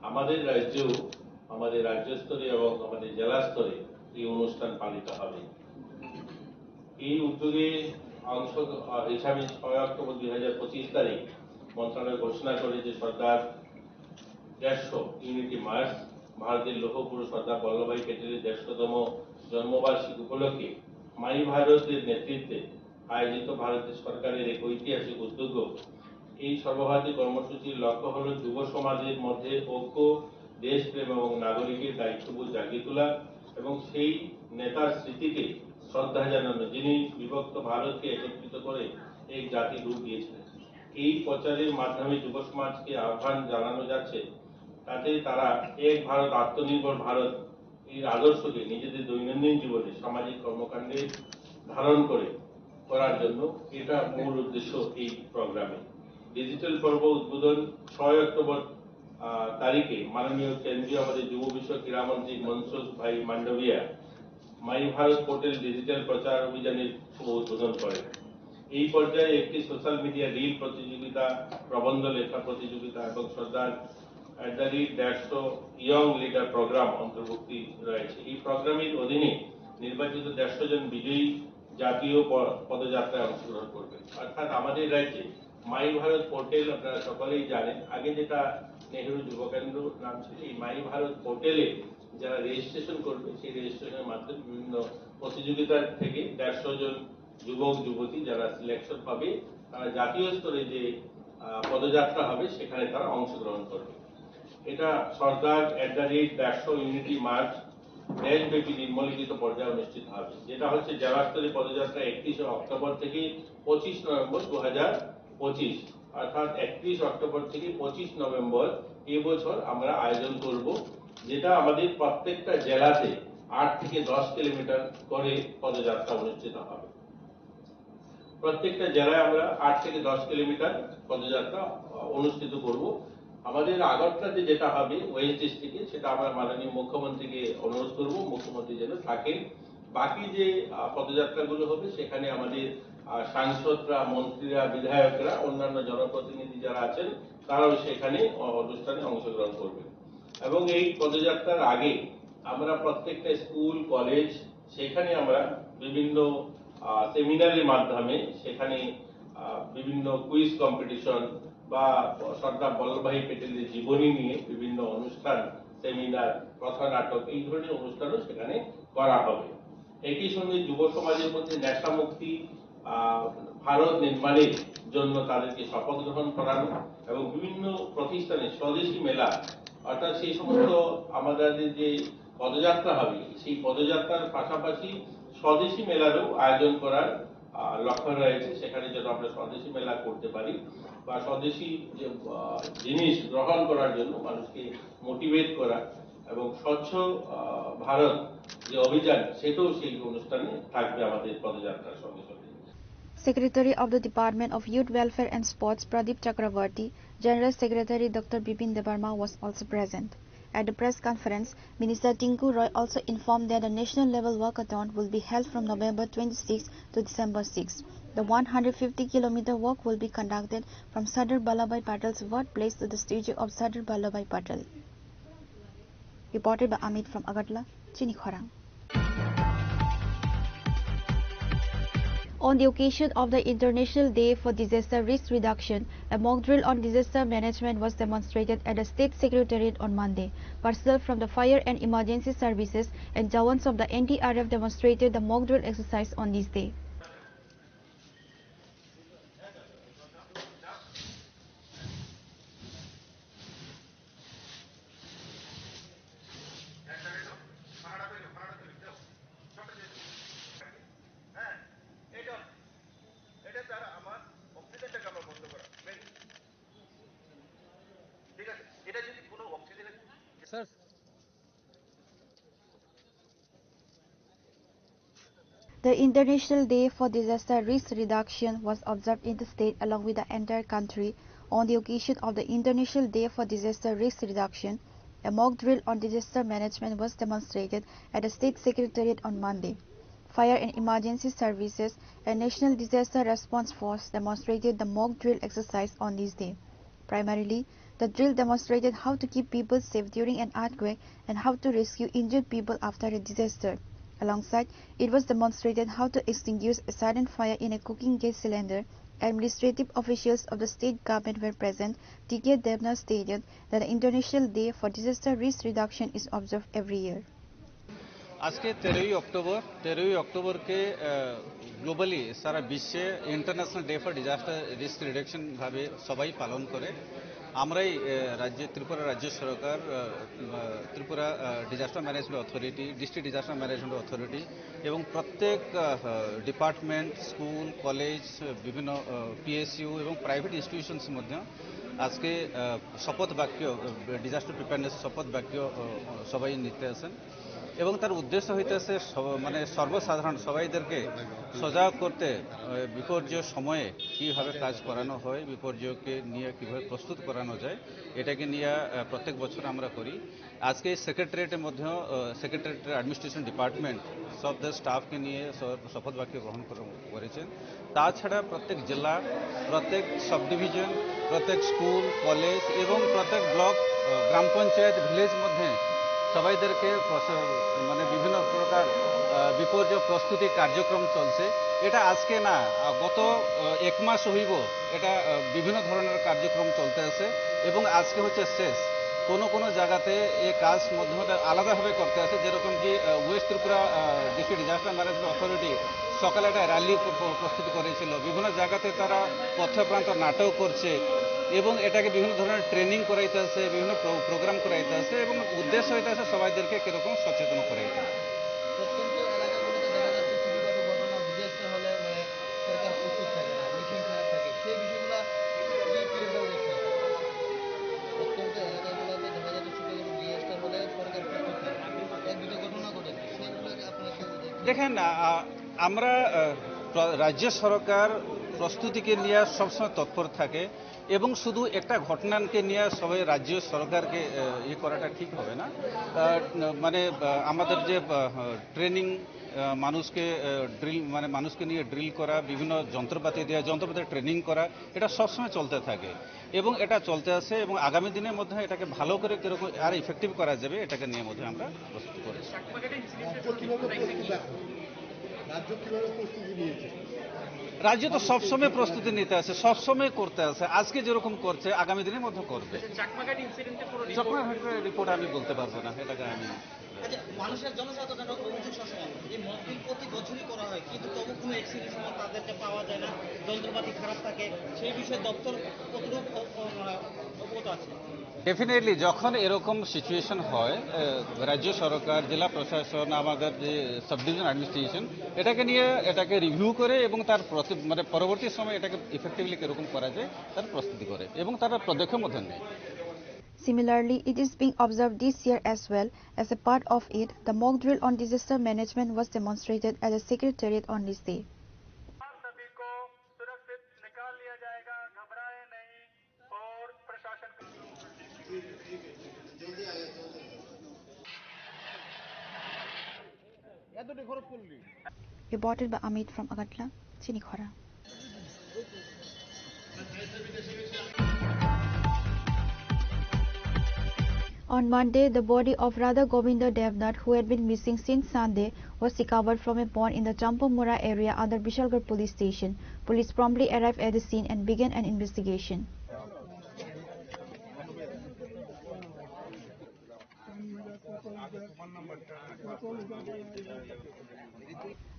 আমাদের রাজ্যেও আমাদের রাজ্য স্তরে এবং আমাদের জেলা স্তরে এই অনুষ্ঠান পালিত হবে। এই উদ্যোগে অংশ হিসাবে ছয় অক্টোবর দুই হাজার পঁচিশ তারিখ মন্ত্রণালয় ঘোষণা করে যে সর্দার দেড়শো ইউনিটি মার্চ, ভারতের লৌহ পুরুষ সর্দার বল্লভভাই প্যাটেলের দেড়শোতম জন্মবার্ষিকী উপলক্ষে মাই ভারতের নেতৃত্বে আয়োজিত ভারতের সরকারের এক ঐতিহাসিক উদ্যোগ। এই সর্বভারতীয় কর্মসূচির লক্ষ্য হল যুব সমাজের মধ্যে ঐক্য, দেশপ্রেম এবং নাগরিকের দায়িত্ববোধ জাগিয়ে তোলা এবং সেই নেতার স্মৃতিকে শ্রদ্ধা জানানো, যিনি বিভক্ত ভারতকে একত্রিত করে এক জাতির রূপ দিয়েছিলেন। এই প্রচারের মাধ্যমে যুব সমাজকে আহ্বান জানানো যাচ্ছে, যাতে তারা এক ভারত, আত্মনির্ভর ভারত এই আদর্শকে নিজেদের দৈনন্দিন জীবনে সামাজিক কর্মকাণ্ডে ধারণ করে করার জন্য এটা মূল উদ্দেশ্য এই প্রোগ্রামে। ডিজিটাল পর্ব উদ্বোধন ছয় অক্টোবর, আহ, তারিখে মাননীয় কেন্দ্রীয় আমাদের যুব বিষয়ক ক্রীড়ামন্ত্রী মনসুখ ভাই মান্ডভিয়া মাই ভারত পোর্টাল ডিজিটাল প্রচার অভিযানের শুভ উদ্বোধন করেন। এই পর্যায়ে একটি সোশ্যাল মিডিয়া রিল প্রতিযোগিতা, প্রবন্ধ লেখা প্রতিযোগিতা এবং সর্দার at the rate দেড়শো ইয়ং লিডার প্রোগ্রাম অন্তর্ভুক্তি রয়েছে। এই প্রোগ্রামের অধীনে নির্বাচিত দেড়শো জন বিজয়ী জাতীয় প-, পদযাত্রায় অংশগ্রহণ করবেন। অর্থাৎ আমাদের রাজ্যে মাই ভারত পোর্টাল আপনারা সকলেই জানেন, আগে যেটা নেহেরু যুব কেন্দ্র নাম ছিল, এই মাই ভারত পোর্টালে যারা রেজিস্ট্রেশন করবে, সেই রেজিস্ট্রেশনের মাধ্যমে বিভিন্ন প্রতিযোগিতা থেকে দেড়শো জন যুবক যুবতী যারা সিলেকশন পাবে, তারা জাতীয় স্তরে যে, আহ, পদযাত্রা হবে, সেখানে তারা অংশগ্রহণ করবে। এটা সর্দার at the rate দেড়শো ইউনিটি মার্চ দেশব্যাপী নিম্নলিখিত পর্যায়ে অনুষ্ঠিত হবে, যেটা হচ্ছে জেলা স্তরে পদযাত্রা একত্রিশে অক্টোবর থেকে পঁচিশ নভেম্বর দু হাজার পঁচিশ, অর্থাৎ একত্রিশ অক্টোবর থেকে পঁচিশ নভেম্বর এবছর আমরা আয়োজন করব, যেটা আমাদের প্রত্যেকটা জেলাতে আট থেকে দশ কিলোমিটার করে পদযাত্রা অনুষ্ঠিত হবে। প্রত্যেকটা জেলায় আমরা আট থেকে দশ কিলোমিটার পদযাত্রা, আহ, অনুষ্ঠিত করব। আমাদের আগরতলাতে যেটা হবে ওয়েস্ট ডিস্ট্রিক্টে, সেটা আমরা মাননীয় মুখ্যমন্ত্রীকে অনুরোধ করব, মুখ্যমন্ত্রী যেন থাকেন। বাকি যে, আহ, পদযাত্রাগুলো হবে, সেখানে আমাদের, আহ, সাংসদরা, মন্ত্রীরা, বিধায়করা, অন্যান্য জনপ্রতিনিধি যারা আছেন, তারাও সেখানে, আহ, অনুষ্ঠানে অংশগ্রহণ করবেন। এবং এই পদযাত্রার আগে আমরা প্রত্যেকটা স্কুল, কলেজ, সেখানে আমরা বিভিন্ন, আহ, সেমিনারের মাধ্যমে সেখানে, আহ, বিভিন্ন কুইজ কম্পিটিশন বা সর্দার বল্লভভাই প্যাটেলের জীবনী নিয়ে বিভিন্ন অনুষ্ঠান, সেমিনার, কথা নাটক, এই ধরনের অনুষ্ঠানও সেখানে করা হবে। একই সঙ্গে যুব সমাজের মধ্যে নেশামুক্তি, আহ, ভারত নির্মাণের জন্য তাদেরকে শপথ গ্রহণ করানো এবং বিভিন্ন প্রতিষ্ঠানে স্বদেশি মেলা, অর্থাৎ সেই সমস্ত আমাদের যে পদযাত্রা হবে, সেই পদযাত্রার পাশাপাশি স্বদেশি মেলারও আয়োজন করার, আহ, লক্ষ্য রয়েছে। সেখানে যেন আমরা স্বদেশি মেলা করতে পারি বা স্বদেশি যে, আহ, জিনিস গ্রহণ করার জন্য মানুষকে মোটিভেট করা এবং স্বচ্ছ, আহ, ভারত যে অভিযান, সেটাও সেই অনুষ্ঠানে থাকবে আমাদের পদযাত্রার সঙ্গে সঙ্গে। Secretary of the Department of Youth Welfare and Sports, Pradip Chakravarty, General Secretary Doctor Bipin Debbarma was also present. At the press conference, Minister Tinku Roy also informed that the national level walkathon will be held from November twenty-sixth to December sixth. The one hundred fifty kilometer walk will be conducted from Sardar Vallabhbhai Patel's birthplace to the statue of Sardar Vallabhbhai Patel. Reported by Amit from Agartala, Chini Khorang. On the occasion of the International Day for Disaster Risk Reduction, a mock drill on disaster management was demonstrated at the State Secretariat on Monday. Personnel from the Fire and Emergency Services and Jawans of the N D R F demonstrated the mock drill exercise on this day. The International Day for Disaster Risk Reduction was observed in the state along with the entire country. On the occasion of the International Day for Disaster Risk Reduction, a mock drill on disaster management was demonstrated at the State Secretariat on Monday. Fire and Emergency Services and National Disaster Response Force demonstrated the mock drill exercise on this day. Primarily, the drill demonstrated how to keep people safe during an earthquake and how to rescue injured people after a disaster. Alongside, it was demonstrated how to extinguish a sudden fire in a cooking gas cylinder. Administrative officials of the state government were present. T K Debnath stated that the International Day for Disaster Risk Reduction is observed every year. আজকে তেরোই অক্টোবর, তেরোই অক্টোবরকে, আহ, globally সারা বিশ্বে international day for disaster risk reduction ভাবে সবাই পালন করে। আমরাই, আহ, রাজ্যে, ত্রিপুরা রাজ্য সরকার, ah, ah, Tripura, ah, disaster management authority, district disaster management authority এবং প্রত্যেক, আহ, ডিপার্টমেন্ট, স্কুল, কলেজ, বিভিন্ন, আহ, পিএসইউ এবং প্রাইভেট ইনস্টিটিউশনস মধ্যে আজকে, আহ, শপথ বাক্য, আহ, ডিজাস্টার প্রিপেয়ারনেস শপথ বাক্য, আহ, সবাই নিতে আছেন। এবং তার উদ্দেশ্য হইতেছে স-, মানে সর্বসাধারণ সবাইদেরকে সজাগ করতে, আহ, বিপর্যয় সময়ে কিভাবে কাজ করানো হয়, বিপর্যয়কে নিয়ে কিভাবে প্রস্তুত করানো যায়, এটাকে নিয়ে, আহ, প্রত্যেক বছর আমরা করি। আজকে সেক্রেটারিয়েটের মধ্যেও, আহ, সেক্রেটারিয়েটের অ্যাডমিনিস্ট্রেশন ডিপার্টমেন্ট সব তার স্টাফকে নিয়ে স-, শপথ বাক্য গ্রহণ করে-, করেছেন। তাছাড়া প্রত্যেক জেলা, প্রত্যেক সাব ডিভিশন, প্রত্যেক স্কুল, কলেজ এবং প্রত্যেক ব্লক, আহ, গ্রাম পঞ্চায়েত, ভিলেজ মধ্যে সবাইদেরকে প্রস-, মানে বিভিন্ন প্রকার, আহ, বিপর্যয় প্রস্তুতি কার্যক্রম চলছে। এটা আজকে না, আহ, গত, আহ, এক মাস হইব এটা, আহ, বিভিন্ন ধরনের কার্যক্রম চলতে আছে এবং আজকে হচ্ছে শেষ। কোনো কোনো জায়গাতে এই কাজ মধ্যে মধ্যে আলাদাভাবে করতে আছে, যেরকম কি, আহ, ওয়েস্ট ত্রিপুরা, আহ, ডিস্ট্রিক্ট ডিজাস্টার ম্যানেজমেন্ট অথরিটি সকালে একটা র্যালি প্র-, প্র-, প্রস্তুত করেছিল। বিভিন্ন জায়গাতে তারা পথপ্রান্ত নাটক করছে এবং এটাকে বিভিন্ন ধরনের ট্রেনিং করাইতে আছে, বিভিন্ন প্র-, প্রোগ্রাম করাইতে আছে এবং উদ্দেশ্য হইতে আছে সবাইদেরকে কিরকম সচেতন করাইতে। প্রত্যন্ত এলাকাগুলোতে দেখা যাচ্ছে ছোটখাটো ঘটনা ঘটে আসতে হলে মানে সরকার প্রস্তুত থাকে না, মিটিং খারাপ থাকে, সেই বিষয়গুলো কি তুলে ধরা যাচ্ছে? প্রত্যন্ত এলাকাগুলোতে দেখা যাচ্ছে ছোটখাটো ডিজাস্টার হলে সরকার প্রস্তুত থাকে। এক দুটো ঘটনা ঘটেছে, সেগুলোকে আপনারা কিভাবে দেখছেন? দেখেন, আ, আ, আমরা, আ, প্র-, রাজ্য সরকার প্রস্তুতিকে নিয়ে সবসময় তৎপর থাকে এবং শুধু একটা ঘটনাকে নিয়ে সবাই রাজ্য সরকারকে, আ, ইয়ে করাটা ঠিক হবে না। আ, মানে, আ, আমাদের যে, আ, ট্রেনিং, আ, মানুষকে, আ, ড্রিল, মানে মানুষকে নিয়ে ড্রিল করা, বিভিন্ন যন্ত্রপাতি দিয়ে যন্ত্রপাতি ট্রেনিং করা, এটা সবসময় চলতে থাকে এবং এটা চলতে আছে এবং আগামী দিনের মধ্যে এটাকে ভালো করে কিরকম আর ইফেক্টিভ করা যাবে, এটাকে নিয়ে মধ্যে আমরা প্রস্তুতি করেছি। রাজ্য কিভাবে প্রস্তুত এখন? রাজ্য কিভাবে প্রস্তুতি নিয়েছে? রাজ্য তো সবসময় প্রস্তুতি নিতে আছে, সবসময় করতে আছে। আজকে যেরকম করছে, আগামী দিনের মধ্যে করবে। চাকমাঘাট ইনসিডেন্টে কোনো রিপোর্ট? চাকমাঘাটের রিপোর্ট আমি বলতে পারবো না, এটাকে আমি আচ্ছা, মানুষের জনসাধারণের অভিযোগ সবসময় এই মকড্রিল প্রতি বছরই করা হয়, কিন্তু তবু কোনো অ্যাক্সিডেন্ট সময় তাদেরকে পাওয়া যায় না, যন্ত্রপাতি খারাপ থাকে, সেই বিষয়ে দপ্তর কতটুকু অ-, অ-, মানে অবগত আছে? ডেফিনেটলি, যখন এরকম সিচুয়েশন হয়, আহ, রাজ্য সরকার, জেলা প্রশাসন, আমাদের যে সাব ডিভিশন অ্যাডমিনিস্ট্রেশন এটাকে নিয়ে, এটাকে রিভিউ করে এবং তার প্রতি-, মানে পরবর্তী সময় এটাকে ইফেক্টিভলি কীরকম করা যায় তার প্রস্তুতি করে এবং তারা পদক্ষেপ মধ্যে নেয়। Similarly, it is being observed this year as well. As a part of it, the mock drill on disaster management was demonstrated at the Secretariat on this day. सभी को सुरक्षित निकाल लिया जाएगा, घबराएं नहीं। और प्रशासन का Reported by Amit from Agartala, Chinikhora. On Monday, the body of Radha Govinda Devnath, who had been missing since Sunday, was recovered from a pond in the Champamura area under Bishalgarh police station. Police promptly arrived at the scene and began an investigation.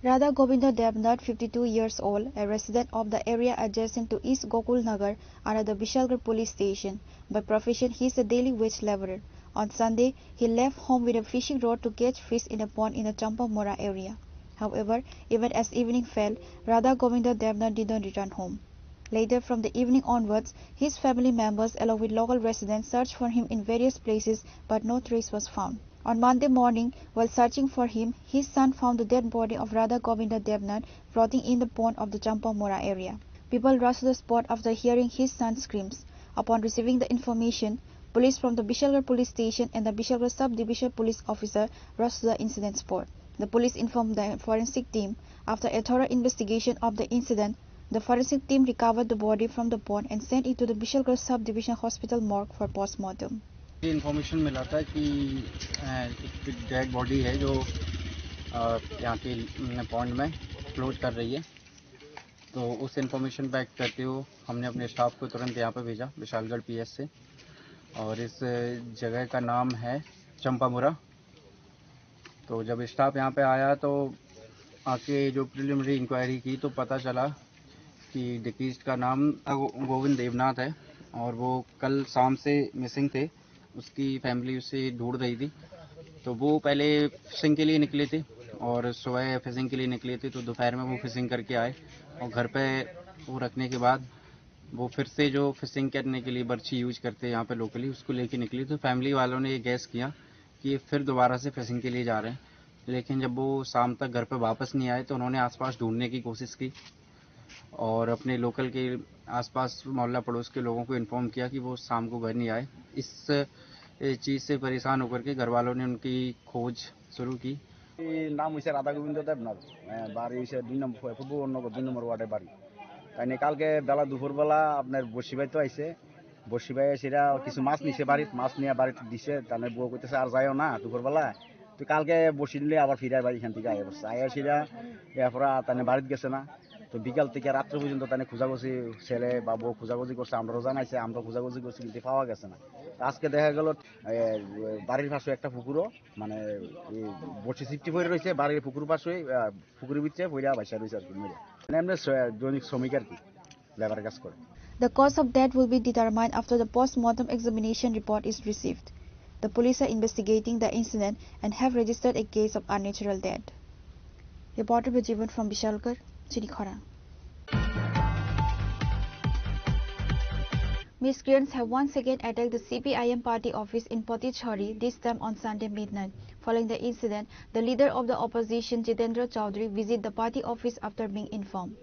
Radha Govinda Devnath, fifty-two years old, a resident of the area adjacent to East Gokul Nagar under the Bishalgarh police station. By profession, he is a daily wage laborer. On Sunday, he left home with a fishing rod to catch fish in a pond in the Champamura area. However, even as evening fell, Radha Govinda Devnath did not return home. Later, from the evening onwards, his family members along with local residents searched for him in various places, but no trace was found. On Monday morning, while searching for him, his son found the dead body of Radha Govinda Devnath floating in the pond of the Champamura area. People rushed to the spot after hearing his son's screams. Upon receiving the information, police from the Bishalgarh police station and the Bishalgarh sub-division police officer rushed to the incident spot. The police informed the forensic team. After a thorough investigation of the incident, the forensic team recovered the body from the pond and sent it to the Bishalgarh sub-division hospital morgue for postmortem. ये इन्फॉर्मेशन मिला था कि, अ, एक dead body है जो, अ, यहाँ के, न, पॉन्ड में फ्लोट कर रही है। तो उस इन्फॉर्मेशन पे एक्ट करते हुए हमने अपने स्टाफ को तुरंत यहाँ पे भेजा, विशालगढ़ पीएस से। और इस जगह का नाम है चंपामुरा। तो जब स्टाफ यहाँ पे आया तो आके जो प्रिलिमिनरी इंक्वायरी की तो पता चला कि डिसीज्ड का नाम गो-, गोविंद देवनाथ है और वो कल शाम से मिसिंग थे। उसकी फैमिली उसे ढूंढ रही थी। तो वो पहले फिशिंग के लिए निकले थे और सुबह फिशिंग के लिए निकले थे, तो दोपहर में वो फिशिंग करके आए और घर पे वो रखने के बाद वो फिर से जो फिशिंग करने के लिए बर्छी यूज करते हैं यहाँ पे लोकली, उसको लेके निकले। तो फैमिली वालों ने ये गैस किया कि फिर दोबारा से फेंसिंग के लिए जा रहे हैं। लेकिन जब वो शाम तक घर पे वापस नहीं आए, तो उन्होंने आसपास ढूंढने की कोशिश की और अपने लोकल के आसपास, मोहल्ला पड़ोस के लोगों को इन्फॉर्म किया कि वो शाम को घर नहीं आए। इस, ए, चीज़ से परेशान होकर के घर वालों ने उनकी खोज शुरू की। এই নাম হৈছে ৰাধা গোবিন্দ দেৱনাথ। এ, বাড়ি হৈছে দুই নম্বর, ফুবু নগর দুই নম্বর ওয়ার্ডে বাড়ি। তাই নিয়ে কালকে বেলা দুপুরবেলা আপনার বসি ভাই তো আইছে। বসি ভাই এসে এরা কিছু মাছ নিছে বাড়িত, মাছ নিয়ে বাড়িতে দিছে। তাহলে বউ কইতেছে, "আর যাইও না দুপুরবেলা।" তো কালকে বসি নিলে আবার ফিরে আবার এখান থেকে আয় বসছে। আয় আসিরা এরপরে আর তাহলে বাড়িতে গেছে না। তো বিকাল থেকে রাত্রে পর্যন্ত তাহলে খোঁজাখুঁজি, ছেলে বা বউ খোঁজাখুঁজি করছে, আমরাও জানাইছে, আমরা খোঁজাখুঁজি করছি, কিন্তু পাওয়া গেছে না। আজকে দেখা গেল, এ, বাড়ির পাশে একটা পুকুরও, মানে, এই বসি সিফটি পড়ে রয়েছে, বাড়ির পুকুর পাশে, আহ, পুকুরের ভিতরে পড়ে বাসা রয়েছে আর কি, মরে। মানে, এমনি শ্র-, দৈনিক শ্রমিক আর কি, লেবার কাজ করে। The cause of death will be determined after the post-mortem examination report is received. The police are investigating the incident and have registered a case of unnatural death. Reporter Bajibun from Bishalgarh, Chinikhora. Miscreants have once again attacked the C P I M party office in Potichhari, this time on Sunday midnight. Following the incident, the leader of the opposition, Jitendra Chaudhary, visit the party office after being informed.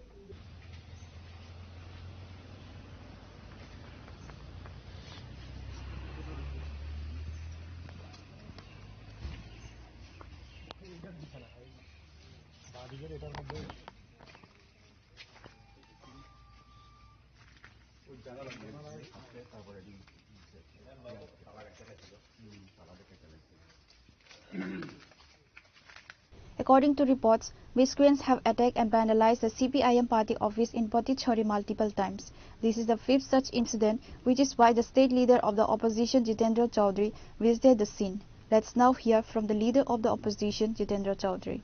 According to reports, miscreants have attacked and vandalized the C P I M party office in Potichhari multiple times. This is the fifth such incident, which is why the state leader of the opposition, Jitendra Chaudhary, visited the scene. Let's now hear from the leader of the opposition, Jitendra Chaudhary.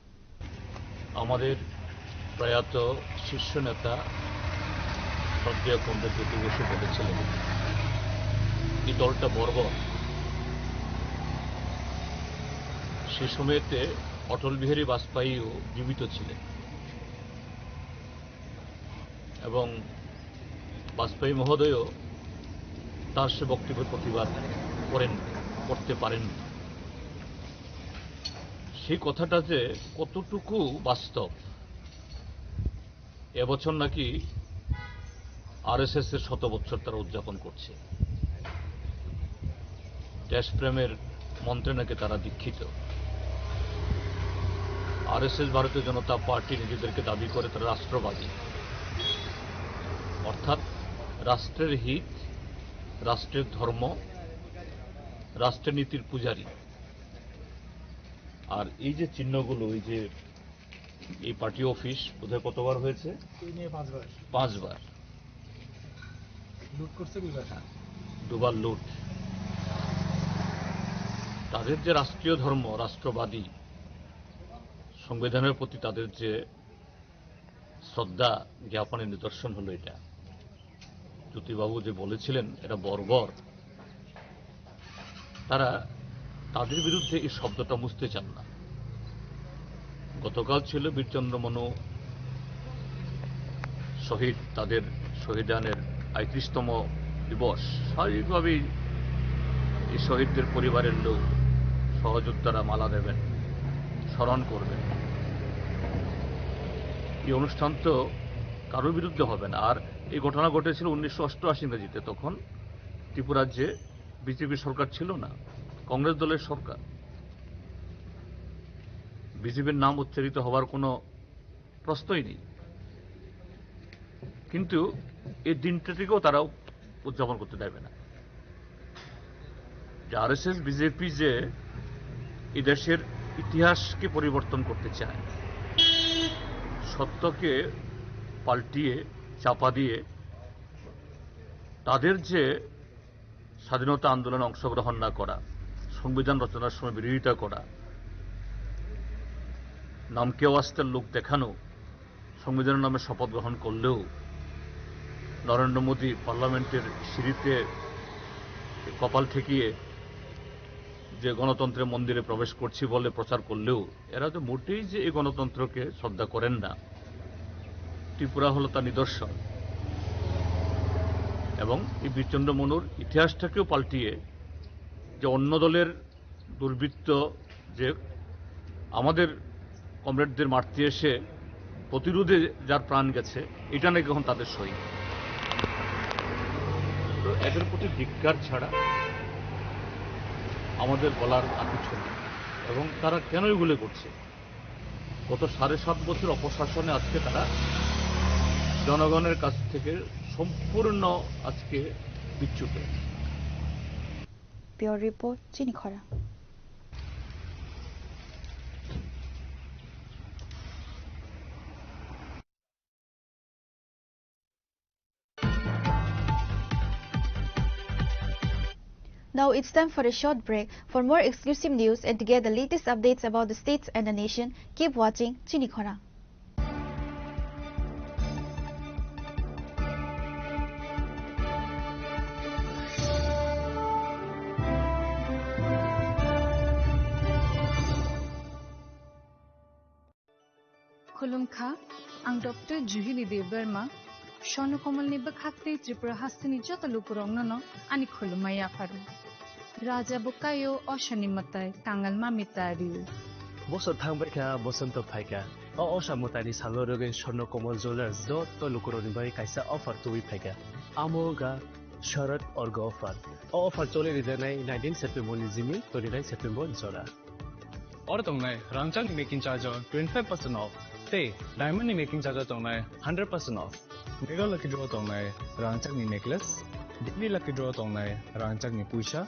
আমাদের প্রয়াত শীর্ষ নেতা শ্রদ্ধেয় কমরেড জ্যোতি বসু বলেছিলেন, এই দলটা বর্বর। সে সময়তে অটল বিহারী বাজপেয়ীও জীবিত ছিলেন এবং বাজপেয়ী মহোদয়ও তার সে বক্তব্যের প্রতিবাদ করেন, করতে পারেননি। সেই কথাটা যে কতটুকু বাস্তব, এবছর নাকি আরএসএস এর শত বছর তারা উদযাপন করছে। দেশপ্রেমের মন্ত্রে নাকি তারা দীক্ষিত। আরএসএস, ভারতীয় জনতা পার্টি, নিজেদেরকে দাবি করে তারা রাষ্ট্রবাদী, অর্থাৎ রাষ্ট্রের হিত, রাষ্ট্রের ধর্ম, রাষ্ট্রের নীতির পূজারী। আর এই যে চিহ্নগুলো, এই যে এই পার্টি অফিস বোধহয় কতবার হয়েছে? এই নিয়ে পাঁচবার। পাঁচবার। লুট করছে দুইবার। দুবার লুট। তাদের যে রাষ্ট্রীয় ধর্ম, রাষ্ট্রবাদী, সংবিধানের প্রতি তাদের যে শ্রদ্ধা জ্ঞাপনের নিদর্শন হলো এটা। জ্যোতিবাবু যে বলেছিলেন এটা বর্বর, তারা তাদের বিরুদ্ধে এই শব্দটা মুছতে চান না। গতকাল ছিল বীরচন্দ্র মনু শহীদ, তাদের শহীদানের আটত্রিশতম দিবস। স্বাভাবিকভাবেই এই শহীদদের পরিবারের লোক, সহযোদ্ধারা মালা দেবেন, স্মরণ করবেন। এই অনুষ্ঠান তো কারোর বিরুদ্ধে হবে না। আর এই ঘটনা ঘটেছিল উনিশশো অষ্টআশি ইংরেজিতে, তখন ত্রিপুরার যে বিজেপি সরকার ছিল না, কংগ্রেস দলের সরকার। বিজেপির নাম উচ্চারিত হওয়ার কোনো প্রশ্নই নেই। কিন্তু এই দিনটাটিকেও তারা উদযাপন করতে দেবে না। যে আরএসএস, বিজেপি যে এই দেশের ইতিহাসকে পরিবর্তন করতে চায়, সত্যকে পাল্টিয়ে, চাপা দিয়ে তাদের যে স্বাধীনতা আন্দোলনে অংশগ্রহণ না করা, সংবিধান রচনার সময় বিরোধিতা করা, নামকে ওয়াস্তের লোক দেখানো, সংবিধানের নামে শপথ গ্রহণ করলেও নরেন্দ্র মোদী পার্লামেন্টের সিঁড়িতে কপাল ঠেকিয়ে যে গণতন্ত্রের মন্দিরে প্রবেশ করছি বলে প্রচার করলেও এরা তো মোটেই যে এই গণতন্ত্রকে শ্রদ্ধা করেন না। ত্রিপুরা হলো তার নিদর্শন। এবং এই বীরচন্দ্র মনুর ইতিহাসটাকেও পাল্টিয়ে যে অন্য দলের দুর্বৃত্ত যে আমাদের কমরেডদের মারতে এসে প্রতিরোধে যার প্রাণ গেছে, এটা নাকি এখন তাদের শহীদ। তো এদের প্রতি ধিক্কার ছাড়া আমাদের বলার আর কিছু নেই। এবং তারা কেন এগুলো করছে? গত সাড়ে সাত বছর অপশাসনে আজকে তারা জনগণের কাছ থেকে সম্পূর্ণ আজকে বিচ্যুত। Bureau Report, Chini Khorang. Now it's time for a short break. For more exclusive news and to get the latest updates about the states and the nation, keep watching Chini Khorang. Khulumkha, ang Doctor Juhili Debbarma, Swarno Kamalni bwkhak tei Tripura hasteni joto lukurokno no ani khulumma yapharo. Raja bo kaio, osani mwtai kangal mami tario. Bosor thangbaikha, bosonto phaikha. O osa mwtaini salo rwgwi Swarno Kamal Jewellers joto lukurokni bagwi kaisa offer tubui phaikha. Amo wngkha Sharad Orgo offer. O offer choli rijaknai nineteen September ni jimi twenty nine September jora. Oro tongnai rangchakni making charge o twenty five percent off, tei diamond ni making charge o tongnai hundred percent off. Mega Lucky Draw tongnai rangchakni necklace, Daily Lucky Draw tongnai rangchakni puisa,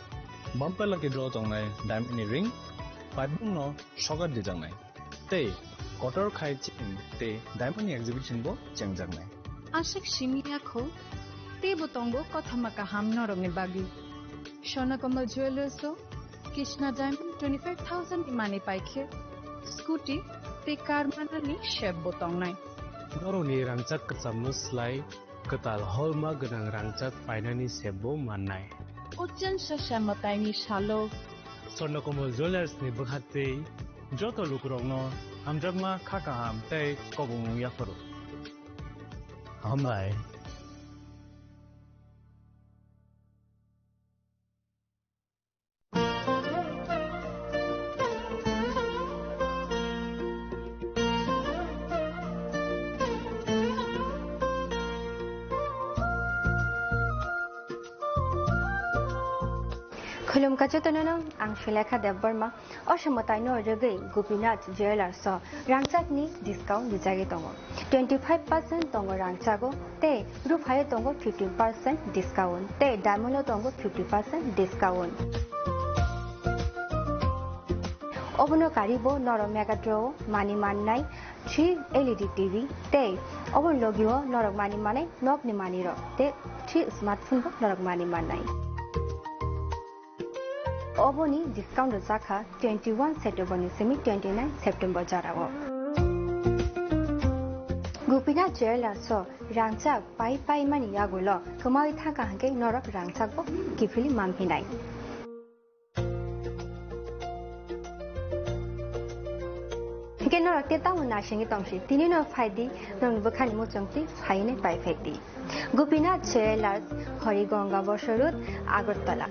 Bumper Lucky Draw tongnai diamond ni ring, paibung no sokat dijaknai. Tei kotor khai chain tei diamond ni exhibition bo chengjaknai. Aswk simi yakho, teibo tongo kothoma kaham norokni bagwi. Swarno Kamal Jewellers o Krishna Diamond twenty five thousand ni manwi paikhe, scooty tei car manani sep bo tongnai. Norokni rangchak kwchamno slai kwtal hallmark gwnang rangchak painani sep bo mannai. O chwngsa sa mwtaini salo Swarno Kamal Jewellers ni bwkhaktwi joto lukurokno hamjakma, kha kaham tei kobongmung yapharo. Hambai. Khulumkha jotono no, ang Sulekha Debbarma. O se mwtaino rwgwi Gopinath Jewellers o rangchakni discount rijagwi tongo. Twenty five percent tongo rangchago, tei ruphaio tongo fifteen percent discount, tei diamond o tongo fifty percent discount. Obono karibo norok Mega Draw o manwi mannai three L E D T V, tei obono logio norok manwi manai nokni manwirok tei three smartphone bo norok manwi mannai. Oboni discount rwjakha twenty one September ni simi twenty nine September jorao. Gopinath Jewellers o rangchak pai pai mani yagulo kwmawi thangkha hwnkhe norok rangchak bo kiphilwi manphinai. Hwnkhe norok tei tamo naisingwi tongsi, tini no phaidi, norokni bwkhani muchungtwi phainai pai phaidi. Gopinath Jewellers, Harigonga Bosor Road, Agartala.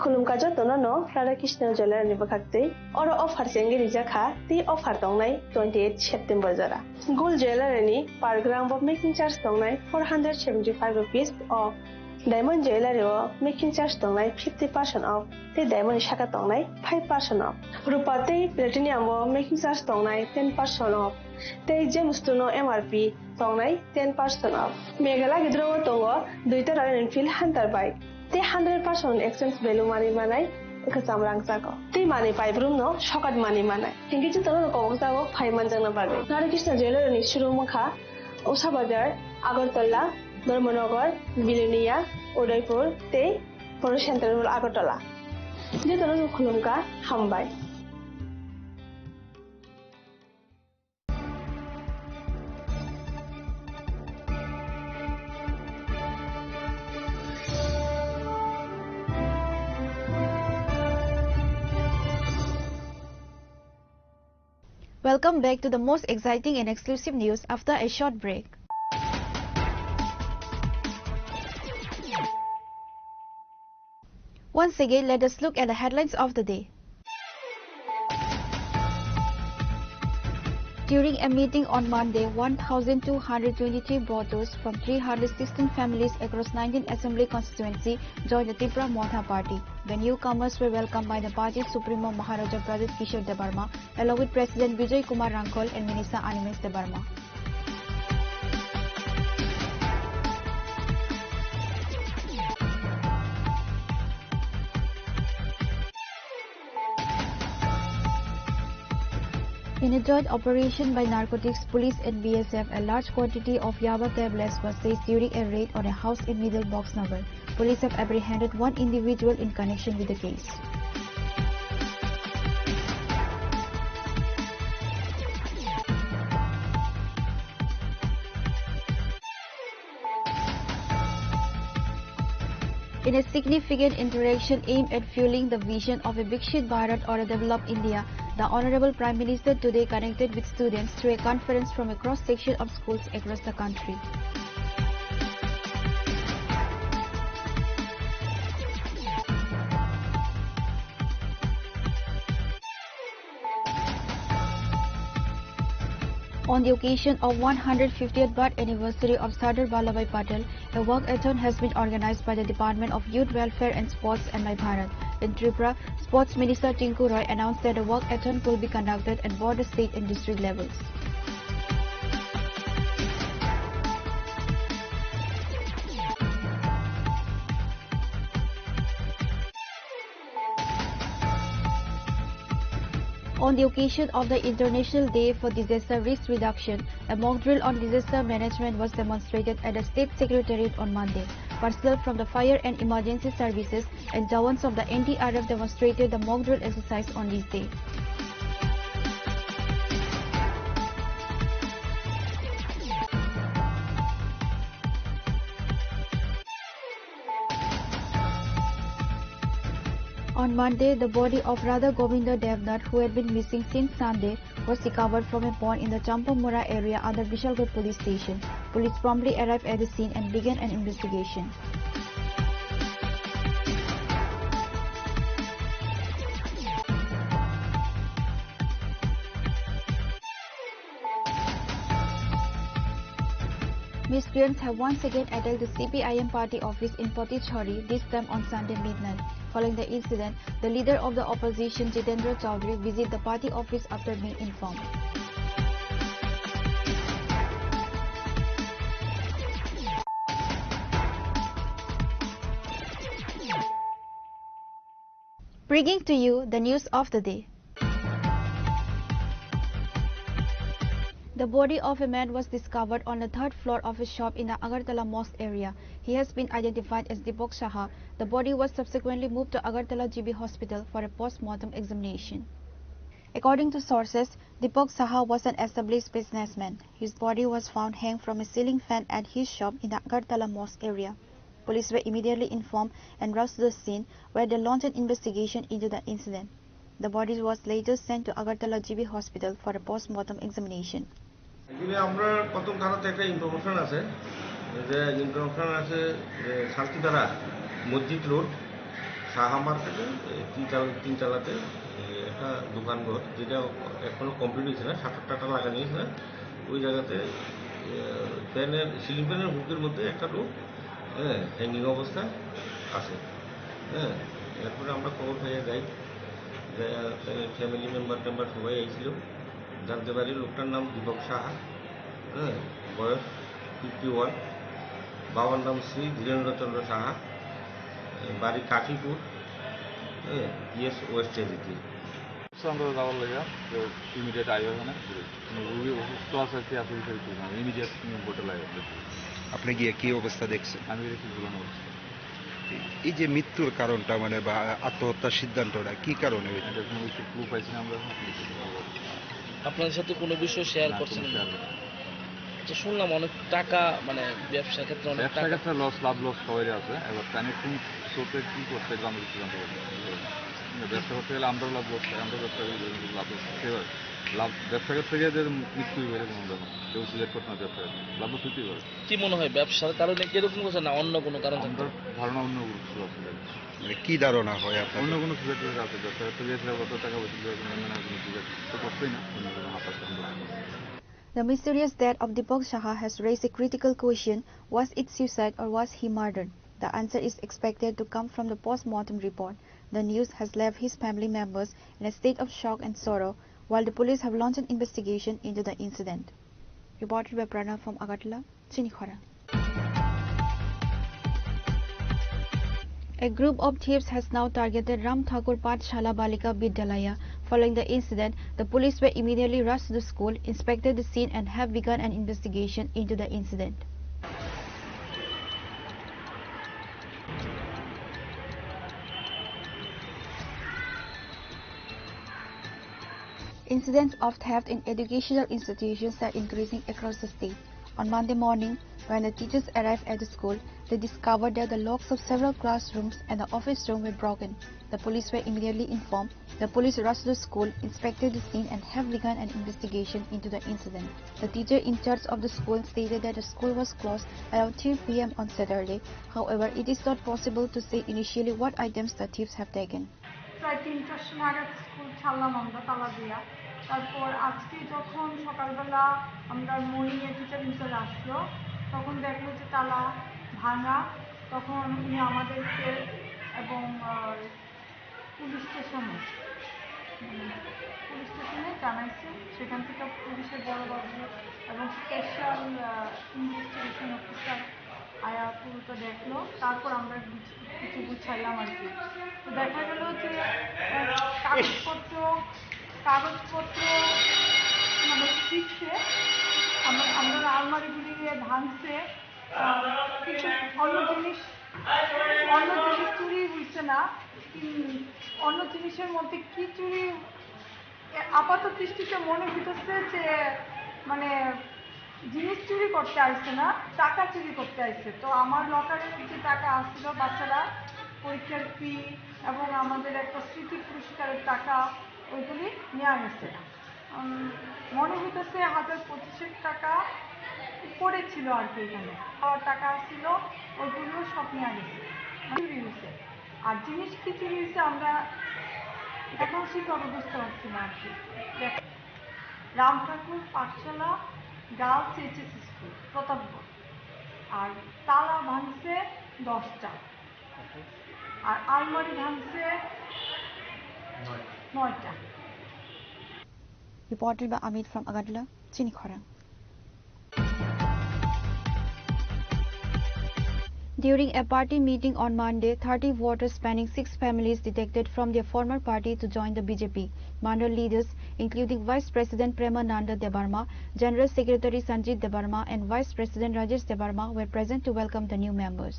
Khulumkha jotono no Radha Krishna Jewellery ni bwkhaktwi. Oro offer chengwi rijak kha, tei offer tongnai twenty eight September jora. Gold Jewellery ni per gram bo making charge tongnai four hundred seventy five rupees off. Diamond Jewellery o making charge tongnai fifty percent off, tei diamond ni saka tongnai five percent off. Rupa tei platinum o making charge tongnai ten percent off, tei Gemstone o M R P tongnai ten percent off. Mega Lucky Draw o tongo duita Royal Enfield Hunter bike, tei hundred percent exchange value manwi manai kwcham rangchak o. Tei manwi paibrumno sokat manwi manai. Hinkhe jotono kobokjago phai manjakna bagwi. Radha Krishna Jewellery ni showroom wngkha Usha Bazar, Agartala, Dharmanagar, Bilonia, Udaipur tei Polo Central Agartala. Jotono khulumkha, hambai. Welcome back to the most exciting and exclusive news after a short break. Once again, let us look at the headlines of the day. During a meeting on Monday, one thousand two hundred twenty-three voters from three hundred sixteen families across nineteen assembly constituency joined the Tipra Motha party. The newcomers were welcomed by the party supremo Maharaja Pradyut Kishore Debbarma, along with President Bijoy Kumar Rangkhol and Minister Animesh Debbarma. In a joint operation by narcotics police and B S F, a large quantity of yaba tablets was seized during a raid on a house in Middle Boxnagar. Police have apprehended one individual in connection with the case. In a significant interaction aimed at fueling the vision of a Viksit Bharat or a developed India, the Honorable Prime Minister today connected with students through a conference from a cross-section of schools across the country. On the occasion of one hundred fiftieth birth anniversary of Sardar Vallabhbhai Patel, a walkathon has been organized by the Department of Youth Welfare and Sports and My Bharat. In Tripura, Sports Minister Tinku Roy announced that a walkathon will be conducted at border state and district levels. On the occasion of the International Day for Disaster Risk Reduction, a mock drill on disaster management was demonstrated at the State Secretariat on Monday. Personnel from the Fire and Emergency Services and jawans of the N D R F demonstrated the mock drill exercise on this day. On Monday, the body of Radha Govinda Devnath, who had been missing since Sunday, was recovered from a pond in the Champamura area under Bishalgarh Police Station. Police promptly arrived at the scene and began an investigation. Miscreants have once again attacked the C P I M party office in Patichari, this time on Sunday midnight. Following the incident, the leader of the opposition, Jitendra Chaudhary, visited the party office after being informed. Bringing to you the news of the day. The body of a man was discovered on the third floor of a shop in the Agartala Mosque area. He has been identified as Deepak Saha. The body was subsequently moved to Agartala G B Hospital for a post-mortem examination. According to sources, Deepak Saha was an established businessman. His body was found hanged from a ceiling fan at his shop in the Agartala Mosque area. Police were immediately informed and rushed to the scene, where they launched an investigation into the incident. The body was later sent to Agartala G B Hospital for a post-mortem examination. Actually, আমরা প্রথম থানাতে একটা ইনফরমেশন আছে, যে ইনফরমেশন আছে যে শান্তিধারা মসজিদ রোড, সাহা মার্কেটে, এ, তিনতলা, তিনতলাতে, এ, একটা দোকানঘর, যেটা এখনো কমপ্লিট হয়েছে না, শাটার টাটার লাগানো হয়েছে না। ওই জায়গাতে, এ, ফ্যানের, সিলিং ফ্যানের হুকের মধ্যে একটা লোক, হ্যাঁ, হ্যাঙ্গিং অবস্থায় আছে। হ্যাঁ, এরপরে আমরা খবর পেয়ে যাই, যে, এ, ফ্যামিলি মেম্বার টেম্বার সবাই আইছিল। জানতে পারি লোকটার নাম দীপক সাহা, হ্যাঁ, বয়স ফিফটি ওয়ান, বাবার নাম শ্রী ধীরেন্দ্র চন্দ্র সাহা, এ, বাড়ি কাশীপুর, হ্যাঁ, পিএস ওয়েস্ট এজিটি। আমরা যাওয়ার লাগে যে ইমিডিয়েট আইও এখানে, কোনো রুগী অসুস্থ আছে কি আছে, ইমিডিয়েট বোটে লাগে। আপনি গিয়ে কি অবস্থা দেখছেন? আমি দেখছি ঝুলানো অবস্থা। এই যে মৃত্যুর কারণটা, মানে, বা আত্মহত্যার সিদ্ধান্তটা কি কারণে হয়েছে? এটা কোনো কিছু ক্লু পাইছি না আমরা এখন। আপনাদের সাথে কোনো বিষয় শেয়ার না, করছেন কোনো না? শেয়ার করছি না। আচ্ছা, শুনলাম অনেক টাকা, মানে, ব্যবসার ক্ষেত্রে অনেক ব্যবসার টাকা ক্ষেত্রে লস, লাভ লস সবারই আছে। এবার কানেকশন সোর্সে কি করছে, এগুলো আমরা কিছু জানতে পারছি না। ব্যবসা করতে গেলে আমরাও লাভ লস খাই, আমরাও ব্যবসা করি, লাভ লস খাই। লাভ, ব্যবসায়ীর থেকে যে মৃত্যু হইবে এরকম ব্যাপার। কেউ সিলেক্ট করতে না ব্যবসায়ীর। লাভ তো হইতেই পারে। কি মনে হয়, ব্যবসার কারণে কি এরকম হচ্ছে না অন্য কোনো কারণ থাকতে আমরা পারে? ধারণা অন্য কিছু আছে। মানে কি ধারণা হয় আপনার? অন্য কোনো সিলেক্ট আছে, ব্যবসায়ীর থেকে এসে অত টাকা পয়সা দিয়ে কোনো, মানে, কোনো সিলেক্ট তো করতেই না, অন্য কোনো হাত আছে আমরা। The mysterious death of Deepak Saha has raised a critical question: was it suicide or was he murdered? The answer is expected to come from the post-mortem report. The news has left his family members in a state of shock and sorrow, while the police have launched an investigation into the incident. Reported by Pranav from Agartala, Chini Khorang. A group of thieves has now targeted Ram Thakur Pathshala Balika Vidyalaya. Following the incident, the police were immediately rushed to the school, inspected the scene, and have begun an investigation into the incident. Incidents of theft in educational institutions are increasing across the state. On Monday morning, when the teachers arrived at the school, they discovered that the locks of several classrooms and the office room were broken. The police were immediately informed. The police rushed to the school, inspected the scene, and have begun an investigation into the incident. The teacher in charge of the school stated that the school was closed around three p m on Saturday. However, it is not possible to say initially what items the thieves have taken. প্রায় তিনটার সময় নাগাদ স্কুল ছাড়লাম আমরা তালা দিয়া। তারপর আজকে যখন সকালবেলা আমরা মর্নিংয়ে টিচার ইনচার্জ আসলো, তখন দেখলো যে তালা ভাঙা। তখন উনি আমাদেরকে এবং, আহ, পুলিশ স্টেশনে, উম, পুলিশ স্টেশনে জানাইছে। সেখান থেকে পুলিশের বড়বাবু এবং স্পেশাল, আহ, ইনভেস্টিগেশন অফিসার আয়া পুরোটা দেখলো, তারপর আমরা গুছ-, কিছু গুছাইলাম আর কি। তো দেখা গেল যে, আহ, কাগজপত্র, কাগজপত্র মানে ফিরছে, আমরা, আমরা আলমারিগুলি ভাঙছে, আহ, কিন্তু অন্য জিনিস, অন্য জিনিস চুরি হইছে না। উম, অন্য জিনিসের মধ্যে কি চুরি এ, আপাত দৃষ্টিতে মনে হইতেছে যে, মানে, জিনিস চুরি করতে আইছে না, টাকা চুরি করতে আইছে। তো আমার লকারে যে টাকা আছিল, বাচ্চারা পরীক্ষার ফি এবং আমাদের একটা স্মৃতি পুরস্কারের টাকা, ওইগুলি নিয়ে গেছে। উম, মনে হইতেছে হাজার পঁচিশেক টাকা উপরে ছিল আর কি এখানে। আর টাকা ছিল, ওইগুলিও সব নিয়ে গেছে, চুরি হয়েছে। আর জিনিস কি চুরি হয়েছে আমরা এখন সেভাবে বুঝতে পারছি না আর কি। দেখ, রাম ঠাকুর পাঠশালা গার্লস এইচএস স্কুল প্রতাপগড়, আর তালা ভাঙছে দশটা, আর আলমারি ভাঙছে নয়টা। Reported by Amit from Agartala, Chini Khorang. During a party meeting on Monday, thirty voters spanning six families defected from their former party to join the B J P. Mandal leaders, including Vice President Premananda Debbarma, General Secretary Sanjit Debbarma, and Vice President Rajesh Debbarma, were present to welcome the new members.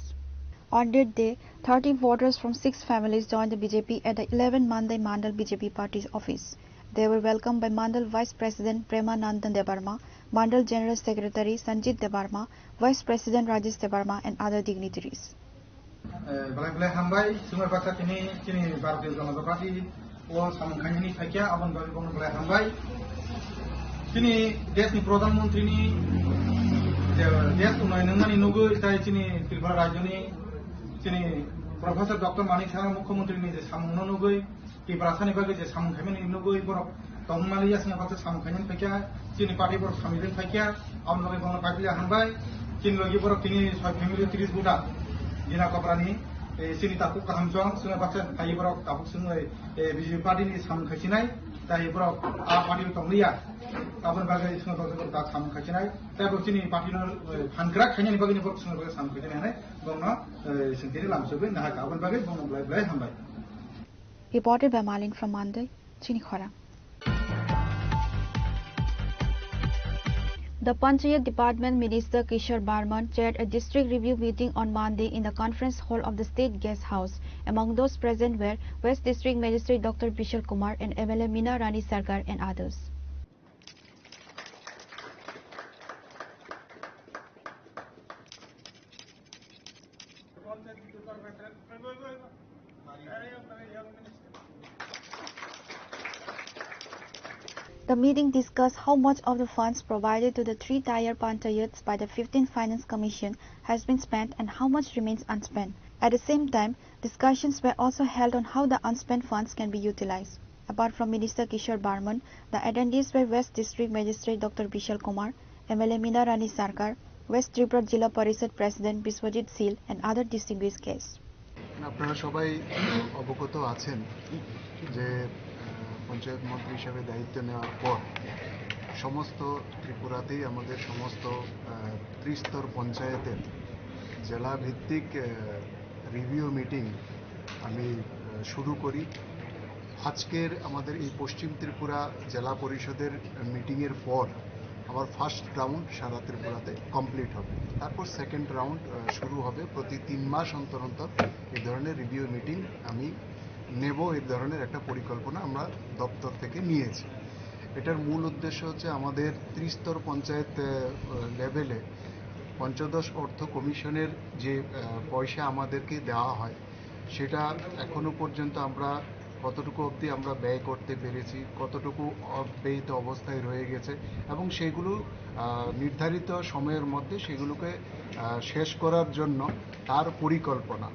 On that day, thirty voters from six families joined the B J P at the eleven Mandai Mandal B J P party's office. They were welcomed by Mandal Vice President Premananda Debbarma, Mandal General Secretary Sanjit Debbarma, Vice President Rajesh Debbarma, and other dignitaries. Eh, belai belai hambai, chwngno baksa tini chini Bharatiya Janata Party o samung khainani phaikya, aboni bagwi bono belai hambai. Chini deshni Pradhan Mantri ni je desh unnayon wngmani nugwi, tai chini Tripura rajyoni chini Professor Doctor Manik Saha Mukhyamantri ni je samung no nugwi, Tiprasani bagwi je samung khaimani nugwi borok tongmani yasni baksa samung khaimani phaikya, chini party borok samung khaimani phaikya, aboni bagwi bono paipili hambai. Chini logi borok tini soi family tris buda, Dina Koprani, eh, chini takhuk kaham chwng, chwngno baksa phai borok takhuk chwngwi, eh, B J P party ni samung khaisinai, tai borok a party o tongliya, aboni bagwi chwngno baksa borok tak samung khaisinai, tai borok chini party no, eh, phan kwrak khainani bagwi borok chwngno baksa samung khaisinai hinwi bono, eh, chwng tini lamsogwi nahakha, aboni bagwi bono belai belai hambai. Reported by Malin from Mandai, Chini Khorang. The Panchayat Department Minister Kishore Barman chaired a district review meeting on Monday in the conference hall of the State Guest House. Among those present were West District Magistrate Doctor Bishal Kumar and M L A Meena Rani Sarkar and others. The meeting discussed how much of the funds provided to the three-tier panchayats by the fifteenth Finance Commission has been spent and how much remains unspent. At the same time, discussions were also held on how the unspent funds can be utilized. Apart from Minister Kishore Barman, the attendees were West District Magistrate Doctor Bishal Kumar, M L A Meena Rani Sarkar, West Tripura Jila Parishad President Biswajit Sil, and other distinguished guests. আপনারা সবাই অবগত আছেন যে আহ, পঞ্চায়েত মন্ত্রী হিসাবে দায়িত্ব নেওয়ার পর সমস্ত ত্রিপুরাতেই আমাদের সমস্ত আহ, ত্রিস্তর পঞ্চায়েতের জেলা ভিত্তিক রিভিউ মিটিং আমি আহ, শুরু করি। আজকের আমাদের এই পশ্চিম ত্রিপুরা জেলা পরিষদের মিটিংয়ের পর আমার ফার্স্ট রাউন্ড সারা ত্রিপুরাতে কমপ্লিট হবে। তারপর সেকেন্ড রাউন্ড শুরু হবে। প্রতি তিন মাস অন্তর অন্তর এই ধরনের রিভিউ মিটিং আমি নেব, এই ধরনের একটা পরিকল্পনা আমরা দপ্তর থেকে নিয়েছি। এটার মূল উদ্দেশ্য হচ্ছে আমাদের ত্রিস্তর পঞ্চায়েত লেভেলে পঞ্চদশ অর্থ কমিশনের যে আহ, পয়সা আমাদেরকে দেওয়া হয়, সেটা এখনো পর্যন্ত আমরা কতটুকু অবধি আমরা ব্যয় করতে পেরেছি, কতটুকু অব্যয়িত অবস্থায় রয়ে গেছে, এবং সেগুলো আহ, নির্ধারিত সময়ের মধ্যে সেগুলোকে আহ, শেষ করার জন্য তার পরিকল্পনা।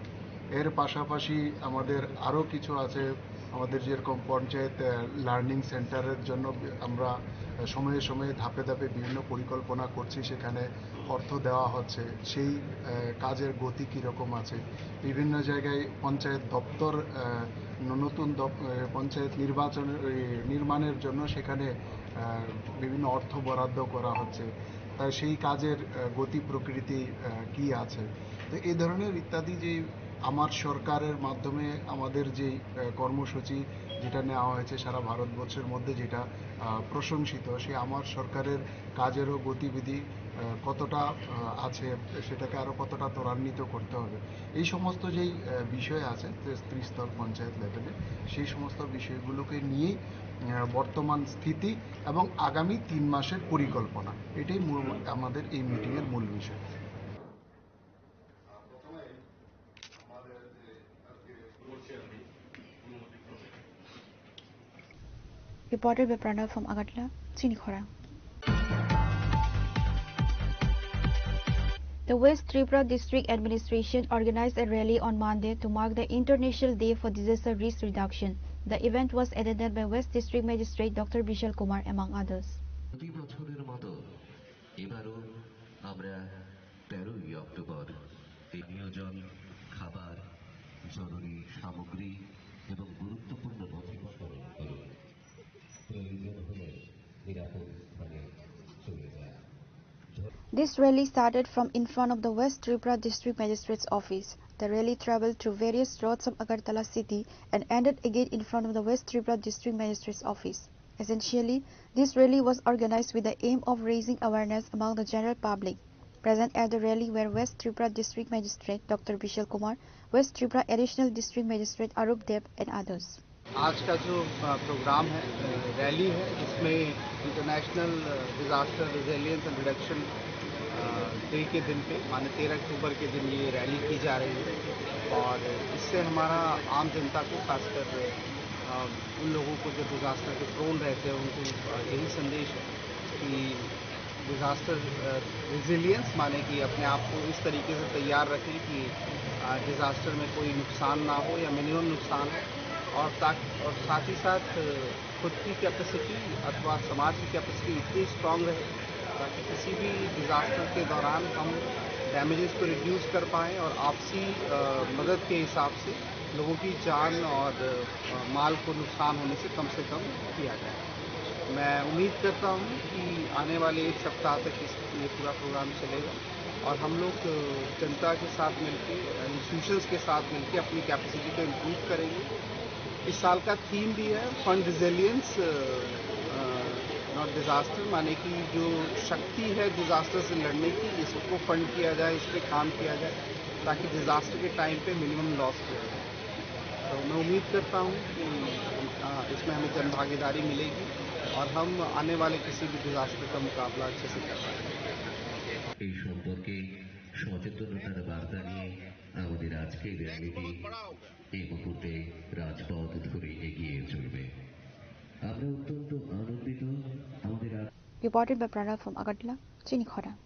এর পাশাপাশি আমাদের আরও কিছু আছে, আমাদের যেরকম পঞ্চায়েত লার্নিং সেন্টারের জন্য আমরা আহ, সময়ে সময়ে ধাপে ধাপে বিভিন্ন পরিকল্পনা করছি, সেখানে অর্থ দেওয়া হচ্ছে, সেই আহ, কাজের গতি কীরকম আছে। বিভিন্ন জায়গায় পঞ্চায়েত দপ্তর আহ, ন- নতুন দপ- আহ, পঞ্চায়েত নির্বাচন এই, নির্মাণের জন্য সেখানে আহ, বিভিন্ন অর্থ বরাদ্দ করা হচ্ছে, তাই সেই কাজের আহ, গতি প্রকৃতি আহ, কি আছে। তো এই ধরনের ইত্যাদি যে আমার সরকারের মাধ্যমে আমাদের যে আহ, কর্মসূচি যেটা নেওয়া হয়েছে সারা ভারতবর্ষের মধ্যে, যেটা আহ, প্রশংসিত, সেই আমার সরকারের কাজেরও গতিবিধি আহ, কতটা আহ, আছে, সেটাকে আরও কতটা ত্বরান্বিত করতে হবে, এই সমস্ত যেই আহ, বিষয় আছে ত্রি- ত্রিস্তর পঞ্চায়েত লেভেলে, সেই সমস্ত বিষয়গুলোকে নিয়েই আহ, বর্তমান স্থিতি এবং আগামী তিন মাসের পরিকল্পনা, এটাই মূল আমাদের এই মিটিংয়ের মূল বিষয়। Reported by Pranav from Agartala, Chini Khorang. The West Tripura District Administration organized a rally on Monday to mark the International Day for Disaster Risk Reduction. The event was attended by West District Magistrate Doctor Bishal Kumar, among others. প্রতি বছরের মতো এবারও আমরা তেরোই অক্টোবর এই নিয়োজন, খাবার, জরুরি সামগ্রী এবং গুরুত্বপূর্ণ নথিপত্র গ্রহণ করুন। প্রয়োজন হলে নিরাপদ স্থানে চলে যান। This rally started from in front of the West Tripura District Magistrate's office. The rally traveled through various roads of Agartala city and ended again in front of the West Tripura District Magistrate's office. Essentially, this rally was organized with the aim of raising awareness among the general public. Present at the rally were West Tripura District Magistrate Doctor Bishal Kumar, West Tripura Additional District Magistrate Arup Deb, and others. आज का जो अ, प्रोग्राम है, अ, रैली है, इसमें इंटरनेशनल, अ, disaster resilience and reduction, अ, डे के दिन पे, माने तेरह अक्टूबर के दिन ये रैली की जा रही है और इससे हमारा आम जनता को, खासकर, अ, उन लोगों को जो डिज़ास्टर के प्रोन रहते हैं, उनको, अ, यही संदेश है कि डिज़ास्टर, अ, रिजिलियंस, माने कि अपने आप को इस तरीके से तैयार रखें कि, अ, डिज़ास्टर में कोई नुकसान ना हो या मिनिमम नुकसान हो, और ताक-, और साथ ही साथ, अ, खुद की कैपेसिटी अथवा समाज की कैपेसिटी इतनी स्ट्रांग रहे ताकि किसी भी डिज़ास्टर के दौरान हम डैमेजेस को रिड्यूस कर पाएँ और आपसी, अ, मदद के हिसाब से लोगों की जान और, अ, माल को नुकसान होने से कम से कम किया जाए। मैं उम्मीद करता हूँ कि आने वाले एक सप्ताह तक इस, ये पूरा प्रोग्राम चलेगा और हम लोग, अ, जनता के साथ मिलके, अ, इंस्टीट्यूशंस के साथ मिलके अपनी कैपेसिटी को इम्प्रूव करेंगे। इस साल का थीम भी है fund resilience, a, a, not disaster, माने कि जो शक्ति है डिज़ास्टर से लड़ने की, इसको फंड किया जाए, इस पे काम किया जाए, ताकि डिज़ास्टर के टाइम पे मिनिमम लॉस किया जाए। तो मैं उम्मीद करता हूँ कि, अ, इसमें हमें जनभागीदारी मिलेगी और हम आने वाले किसी भी डिज़ास्टर का मुकाबला अच्छे से कर पाएंगे। এই সম্পর্কে সচেতনতার বার্তা নিয়ে আমাদের আজকের র‍্যালিটি এই মুহূর্তে রাজপথ ধরে এগিয়ে চলবে। আমরা অত্যন্ত আনন্দিত Reported by Pranav from Agartala, Chini Khorang.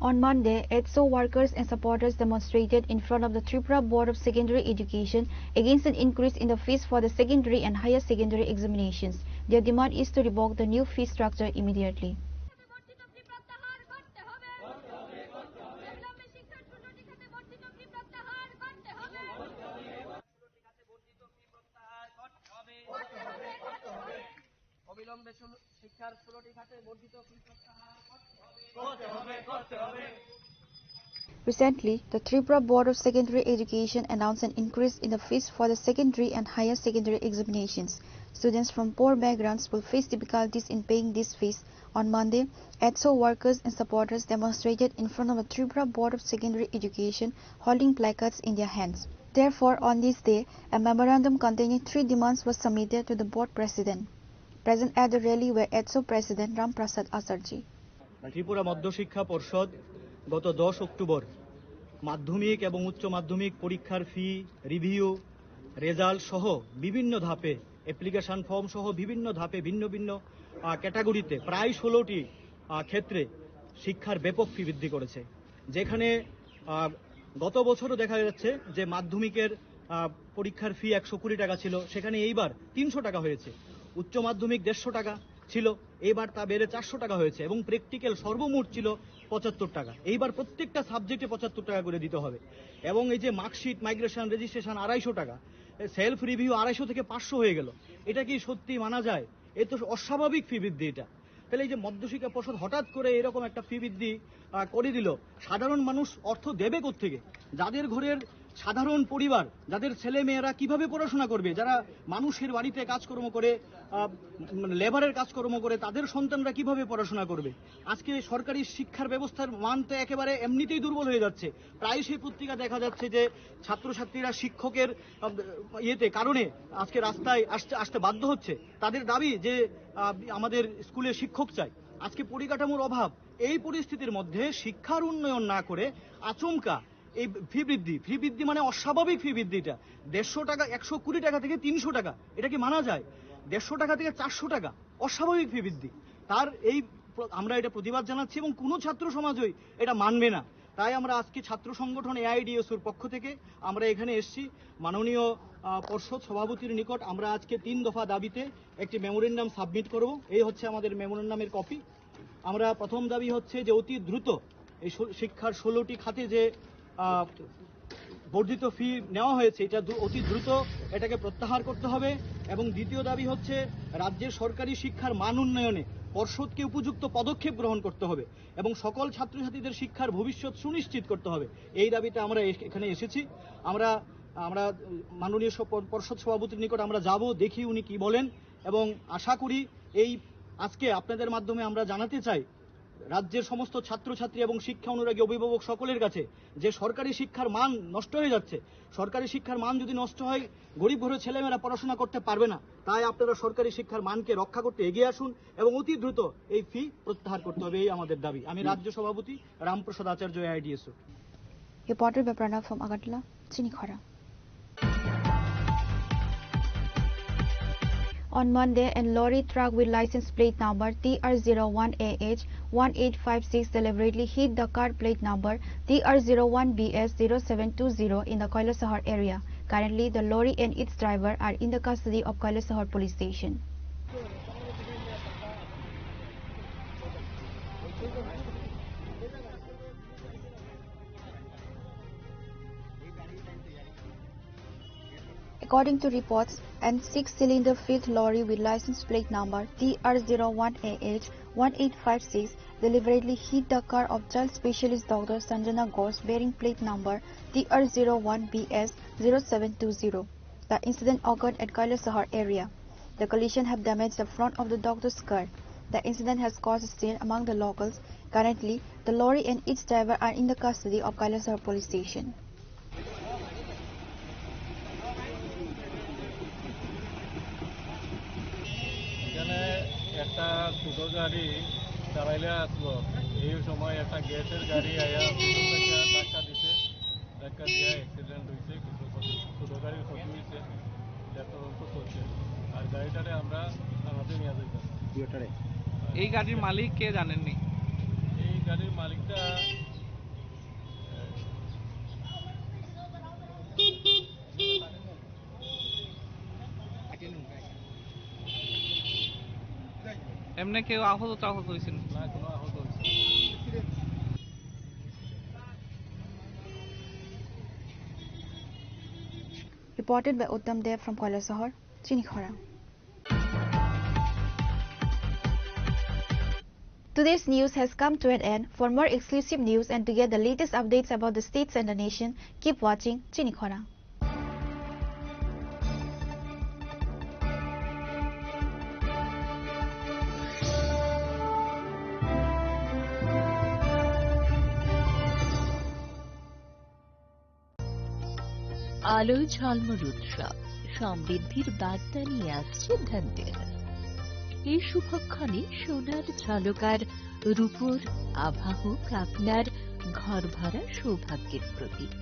On Monday, ETSO workers and supporters demonstrated in front of the Tripura Board of Secondary Education against an increase in the fees for the secondary and higher secondary examinations. Their demand is to revoke the new fee structure immediately. অবিলম্বে ষোলো শিক্ষার ষোলোটি খাতে বর্ধিত ফি প্রত্যাহার করতে হবে। Recently, the Tripura Board of Secondary Education announced an increase in the fees for the secondary and higher secondary examinations. Students from poor backgrounds will face difficulties in paying these fees. On Monday, ETSO workers and supporters demonstrated in front of the Tripura Board of Secondary Education, holding placards in their hands. Therefore, on this day, a memorandum containing three demands was submitted to the board president. Present at the rally were ETSO President Ram Prasad Acharjee. Tripura মধ্যশিক্ষা পর্ষদ গত দশ অক্টোবর মাধ্যমিক এবং উচ্চ মাধ্যমিক পরীক্ষার ফি, review, result সহ বিভিন্ন ধাপে, অ্যাপ্লিকেশন ফর্ম সহ বিভিন্ন ধাপে ভিন্ন ভিন্ন, আহ, ক্যাটাগরিতে প্রায় ষোলোটি, আহ, ক্ষেত্রে শিক্ষার ব্যাপক ফি বৃদ্ধি করেছে। যেখানে, আহ, গত বছরও দেখা যাচ্ছে যে মাধ্যমিকের, আহ, পরীক্ষার ফি একশো কুড়ি টাকা ছিল, সেখানে এইবার তিনশো টাকা হয়েছে। উচ্চ মাধ্যমিক দেড়শো টাকা ছিল, এইবার তা বেড়ে চারশো টাকা হয়েছে এবং প্র্যাকটিক্যাল সর্বমোট ছিল পঁচাত্তর টাকা। এইবার প্রত্যেকটা সাবজেক্টে পঁচাত্তর টাকা করে দিতে হবে। এবং এই যে মার্কশিট, মাইগ্রেশন, রেজিস্ট্রেশন আড়াইশো টাকা, সেলফ রিভিউ আড়াইশো থেকে পাঁচশো হয়ে গেল। এটা কি সত্যি মানা যায়? এ তো অস্বাভাবিক ফি বৃদ্ধি এটা। তাহলে এই যে মধ্যশিক্ষা পর্ষদ হঠাৎ করে এরকম একটা ফি বৃদ্ধি, আহ, করে দিল, সাধারণ মানুষ অর্থ দেবে কোত্থেকে? যাদের ঘরের সাধারণ পরিবার, যাদের ছেলে মেয়েরা কিভাবে পড়াশোনা করবে, যারা মানুষের বাড়িতে কাজকর্ম করে, আহ, মানে লেবারের কাজকর্ম করে, তাদের সন্তানরা কিভাবে পড়াশোনা করবে? আজকে সরকারি শিক্ষার ব্যবস্থার মান তো একেবারে এমনিতেই দুর্বল হয়ে যাচ্ছে। প্রায়শই পত্রিকা দেখা যাচ্ছে যে ছাত্রছাত্রীরা শিক্ষকের, আহ, ইয়েতে কারণে আজকে রাস্তায় আসতে, আসতে বাধ্য হচ্ছে। তাদের দাবি যে, আহ, আমাদের স্কুলে শিক্ষক চাই। আজকে পরিকাঠামোর অভাব। এই পরিস্থিতির মধ্যে শিক্ষার উন্নয়ন না করে আচমকা এই ফি বৃদ্ধি, ফি বৃদ্ধি মানে অস্বাভাবিক ফি বৃদ্ধি। এটা দেড়শো টাকা, একশো কুড়ি টাকা থেকে তিনশো টাকা, এটা কি মানা যায়? দেড়শো টাকা থেকে চারশো টাকা, অস্বাভাবিক ফি বৃদ্ধি। তার এই প্র-, আমরা এটা প্রতিবাদ জানাচ্ছি এবং কোনো ছাত্র সমাজই এটা মানবে না। তাই আমরা আজকে ছাত্র সংগঠন এআইডিএসওর পক্ষ থেকে আমরা এখানে এসেছি মাননীয়, আহ, পর্ষদ সভাপতির নিকট। আমরা আজকে তিন দফা দাবিতে একটি মেমোরেন্ডাম সাবমিট করব। এই হচ্ছে আমাদের মেমোরেন্ডামের কপি। আমরা প্রথম দাবি হচ্ছে যে অতি দ্রুত এই শো-, শিক্ষার ষোলোটি খাতে যে, আহ, বর্ধিত ফি নেওয়া হয়েছে, এটা দ্রু-, অতি দ্রুত এটাকে প্রত্যাহার করতে হবে। এবং দ্বিতীয় দাবি হচ্ছে রাজ্যের সরকারি শিক্ষার মান উন্নয়নে পর্ষদকে উপযুক্ত পদক্ষেপ গ্রহণ করতে হবে এবং সকল ছাত্রছাত্রীদের শিক্ষার ভবিষ্যৎ সুনিশ্চিত করতে হবে। এই দাবিতে আমরা এস-, এখানে এসেছি। আমরা, আমরা মাননীয় সপ-, পর্ষদ সভাপতির নিকট আমরা যাব, দেখি উনি কি বলেন, এবং আশা করি এই আজকে আপনাদের মাধ্যমে আমরা জানাতে চাই রাজ্যের সমস্ত ছাত্রছাত্রী এবং শিক্ষা অনুরাগী অভিভাবক সকলের কাছে যে সরকারি শিক্ষার মান নষ্ট হয়ে যাচ্ছে। সরকারি শিক্ষার মান যদি নষ্ট হয়, গরিব ঘরের ছেলেমেয়েরা পড়াশোনা করতে পারবে না। তাই আপনারা সরকারি শিক্ষার মানকে রক্ষা করতে এগিয়ে আসুন এবং অতি দ্রুত এই ফি প্রত্যাহার করতে হবে, এই আমাদের দাবি। আমি রাজ্য সভাপতি রামপ্রসাদ আচার্য, AIDSO. Reported by Pranav from Agartala, Chini Khorang. On Monday, a lorry truck with license plate number T R zero one A H one eight five six deliberately hit the car plate number T R zero one B S zero seven two zero in the Kailasahar area. Currently, the lorry and its driver are in the custody of Kailasahar Police Station. According to reports, an six-cylinder filled lorry with license plate number T R zero one A H one eight five six deliberately hit the car of child specialist Doctor Sanjana Ghosh bearing plate number T R zero one B S zero seven two zero. The incident occurred at Kailasahar area. The collision have damaged the front of the doctor's car. The incident has caused stir among the locals. Currently, the lorry and its driver are in the custody of Kailasahar Police Station. এখানে একটা ছোট গাড়ি চালাইলে আসলো, এই সময় একটা গ্যাসের গাড়ি আয়া ধাক্কা দিছে। ধাক্কা দিয়ে অ্যাক্সিডেন্ট হয়েছে, কিছু ক্ষতি, ছোটো গাড়ির ক্ষতি হয়েছে, এটা তদন্ত চলছে। আর গাড়ি এটারে আমরা থানাতে নিয়ে যাইতাম। দুইটারে। এই গাড়ির মালিক কে জানেননি? এই গাড়ির মালিকটা, এমনি কেউ আহত টাহত হয়েছেন? না, কোনো আহত হয়েছে না। Reported by Uttam Dev from Kailasahar, Chinikhora. Today's news has come to an end. For more exclusive news and to get the latest updates about the states and the nation, keep watching Chinikhora. আলো ঝলমল উৎসব, সমৃদ্ধির বার্তা নিয়ে আসছে ধনতেরাস। এই শুভক্ষণে সোনার ঝলকার রূপোর আভা হোক আপনার ঘর ভরা সৌভাগ্যের প্রতীক।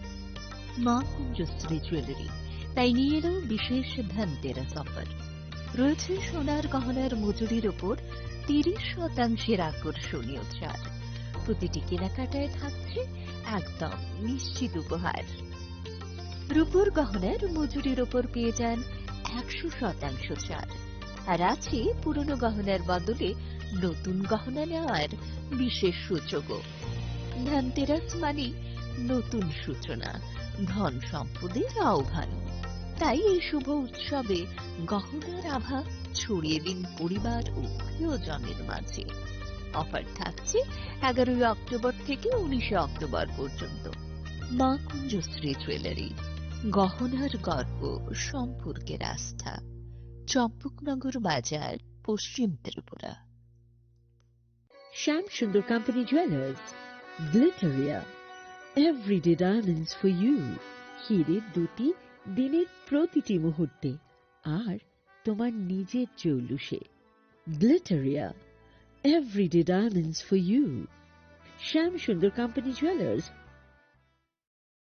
মা কুঞ্জশ্রী জুয়েলারি তাই নিয়ে এলো বিশেষ ধনতেরাস অফার। রয়েছে সোনার গহনার মজুরির ওপর তিরিশ শতাংশের আকর্ষণীয় ছাড়। প্রতিটি কেনাকাটায় থাকছে একদম নিশ্চিত উপহার। রূপোর গহনার মজুরির ওপর পেয়ে যান একশো শতাংশ ছাড়। আর আছে পুরনো গহনার বদলে নতুন গহনা নেওয়ার বিশেষ সুযোগও। ধনতেরাস মানে নতুন সূচনা, ধন সম্পদের আহ্বান। তাই এই শুভ উৎসবে গহনার আভা ছড়িয়ে দিন পরিবার ও প্রিয়জনের মাঝে। অফার থাকছে এগারোই অক্টোবর থেকে উনিশে অক্টোবর পর্যন্ত। মা কুঞ্জশ্রী জুয়েলারি, গহনার গর্ব, সম্পর্কের আস্থা, চম্পকনগর বাজার, পশ্চিম Tripura. Shyam Sundar Company Jewelers, Glitteria, everyday diamonds for you. হিরের দ্যুতি দিনের প্রতিটি মুহূর্তে আর তোমার নিজের জৌলুসে। Glitteria, everyday diamonds for you. Shyam Sundar Company Jewelers.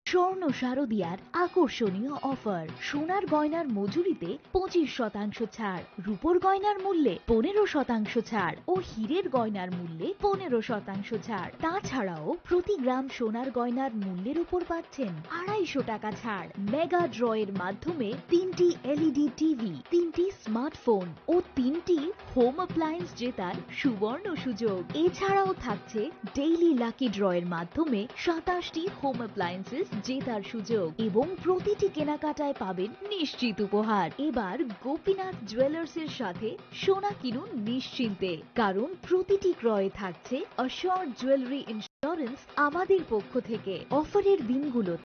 স্বর্ণ শারদিয়ার আকর্ষণীয় অফার। সোনার গয়নার মজুরিতে পঁচিশ শতাংশ ছাড়, রূপোর গয়নার মূল্যে পনেরো শতাংশ ছাড় ও হীরের গয়নার মূল্যে পনেরো শতাংশ ছাড়। তাছাড়াও প্রতি গ্রাম সোনার গয়নার মূল্যের উপর পাচ্ছেন আড়াইশো টাকা ছাড়। মেগা ড্রয়ের মাধ্যমে তিনটি এলইডি টিভি, তিনটি স্মার্টফোন ও তিনটি হোম অ্যাপ্লায়েন্স জেতার সুবর্ণ সুযোগ। এছাড়াও থাকছে ডেইলি লাকি ড্রয়ের মাধ্যমে সাতাশটি হোম অ্যাপ্লায়েন্সেস জেতার সুযোগ এবং প্রতিটি কেনাকাটায় পাবেন নিশ্চিত উপহার। এবার গোপীনাথ জুয়েলার্সের সাথে সোনা কিনুন নিশ্চিন্তে, কারণ প্রতিটি ক্রয়ে থাকছে অ্যাসিওরড জুয়েলারি ইন্স্যুরেন্স আমাদের পক্ষ থেকে। অফারের দিনগুলো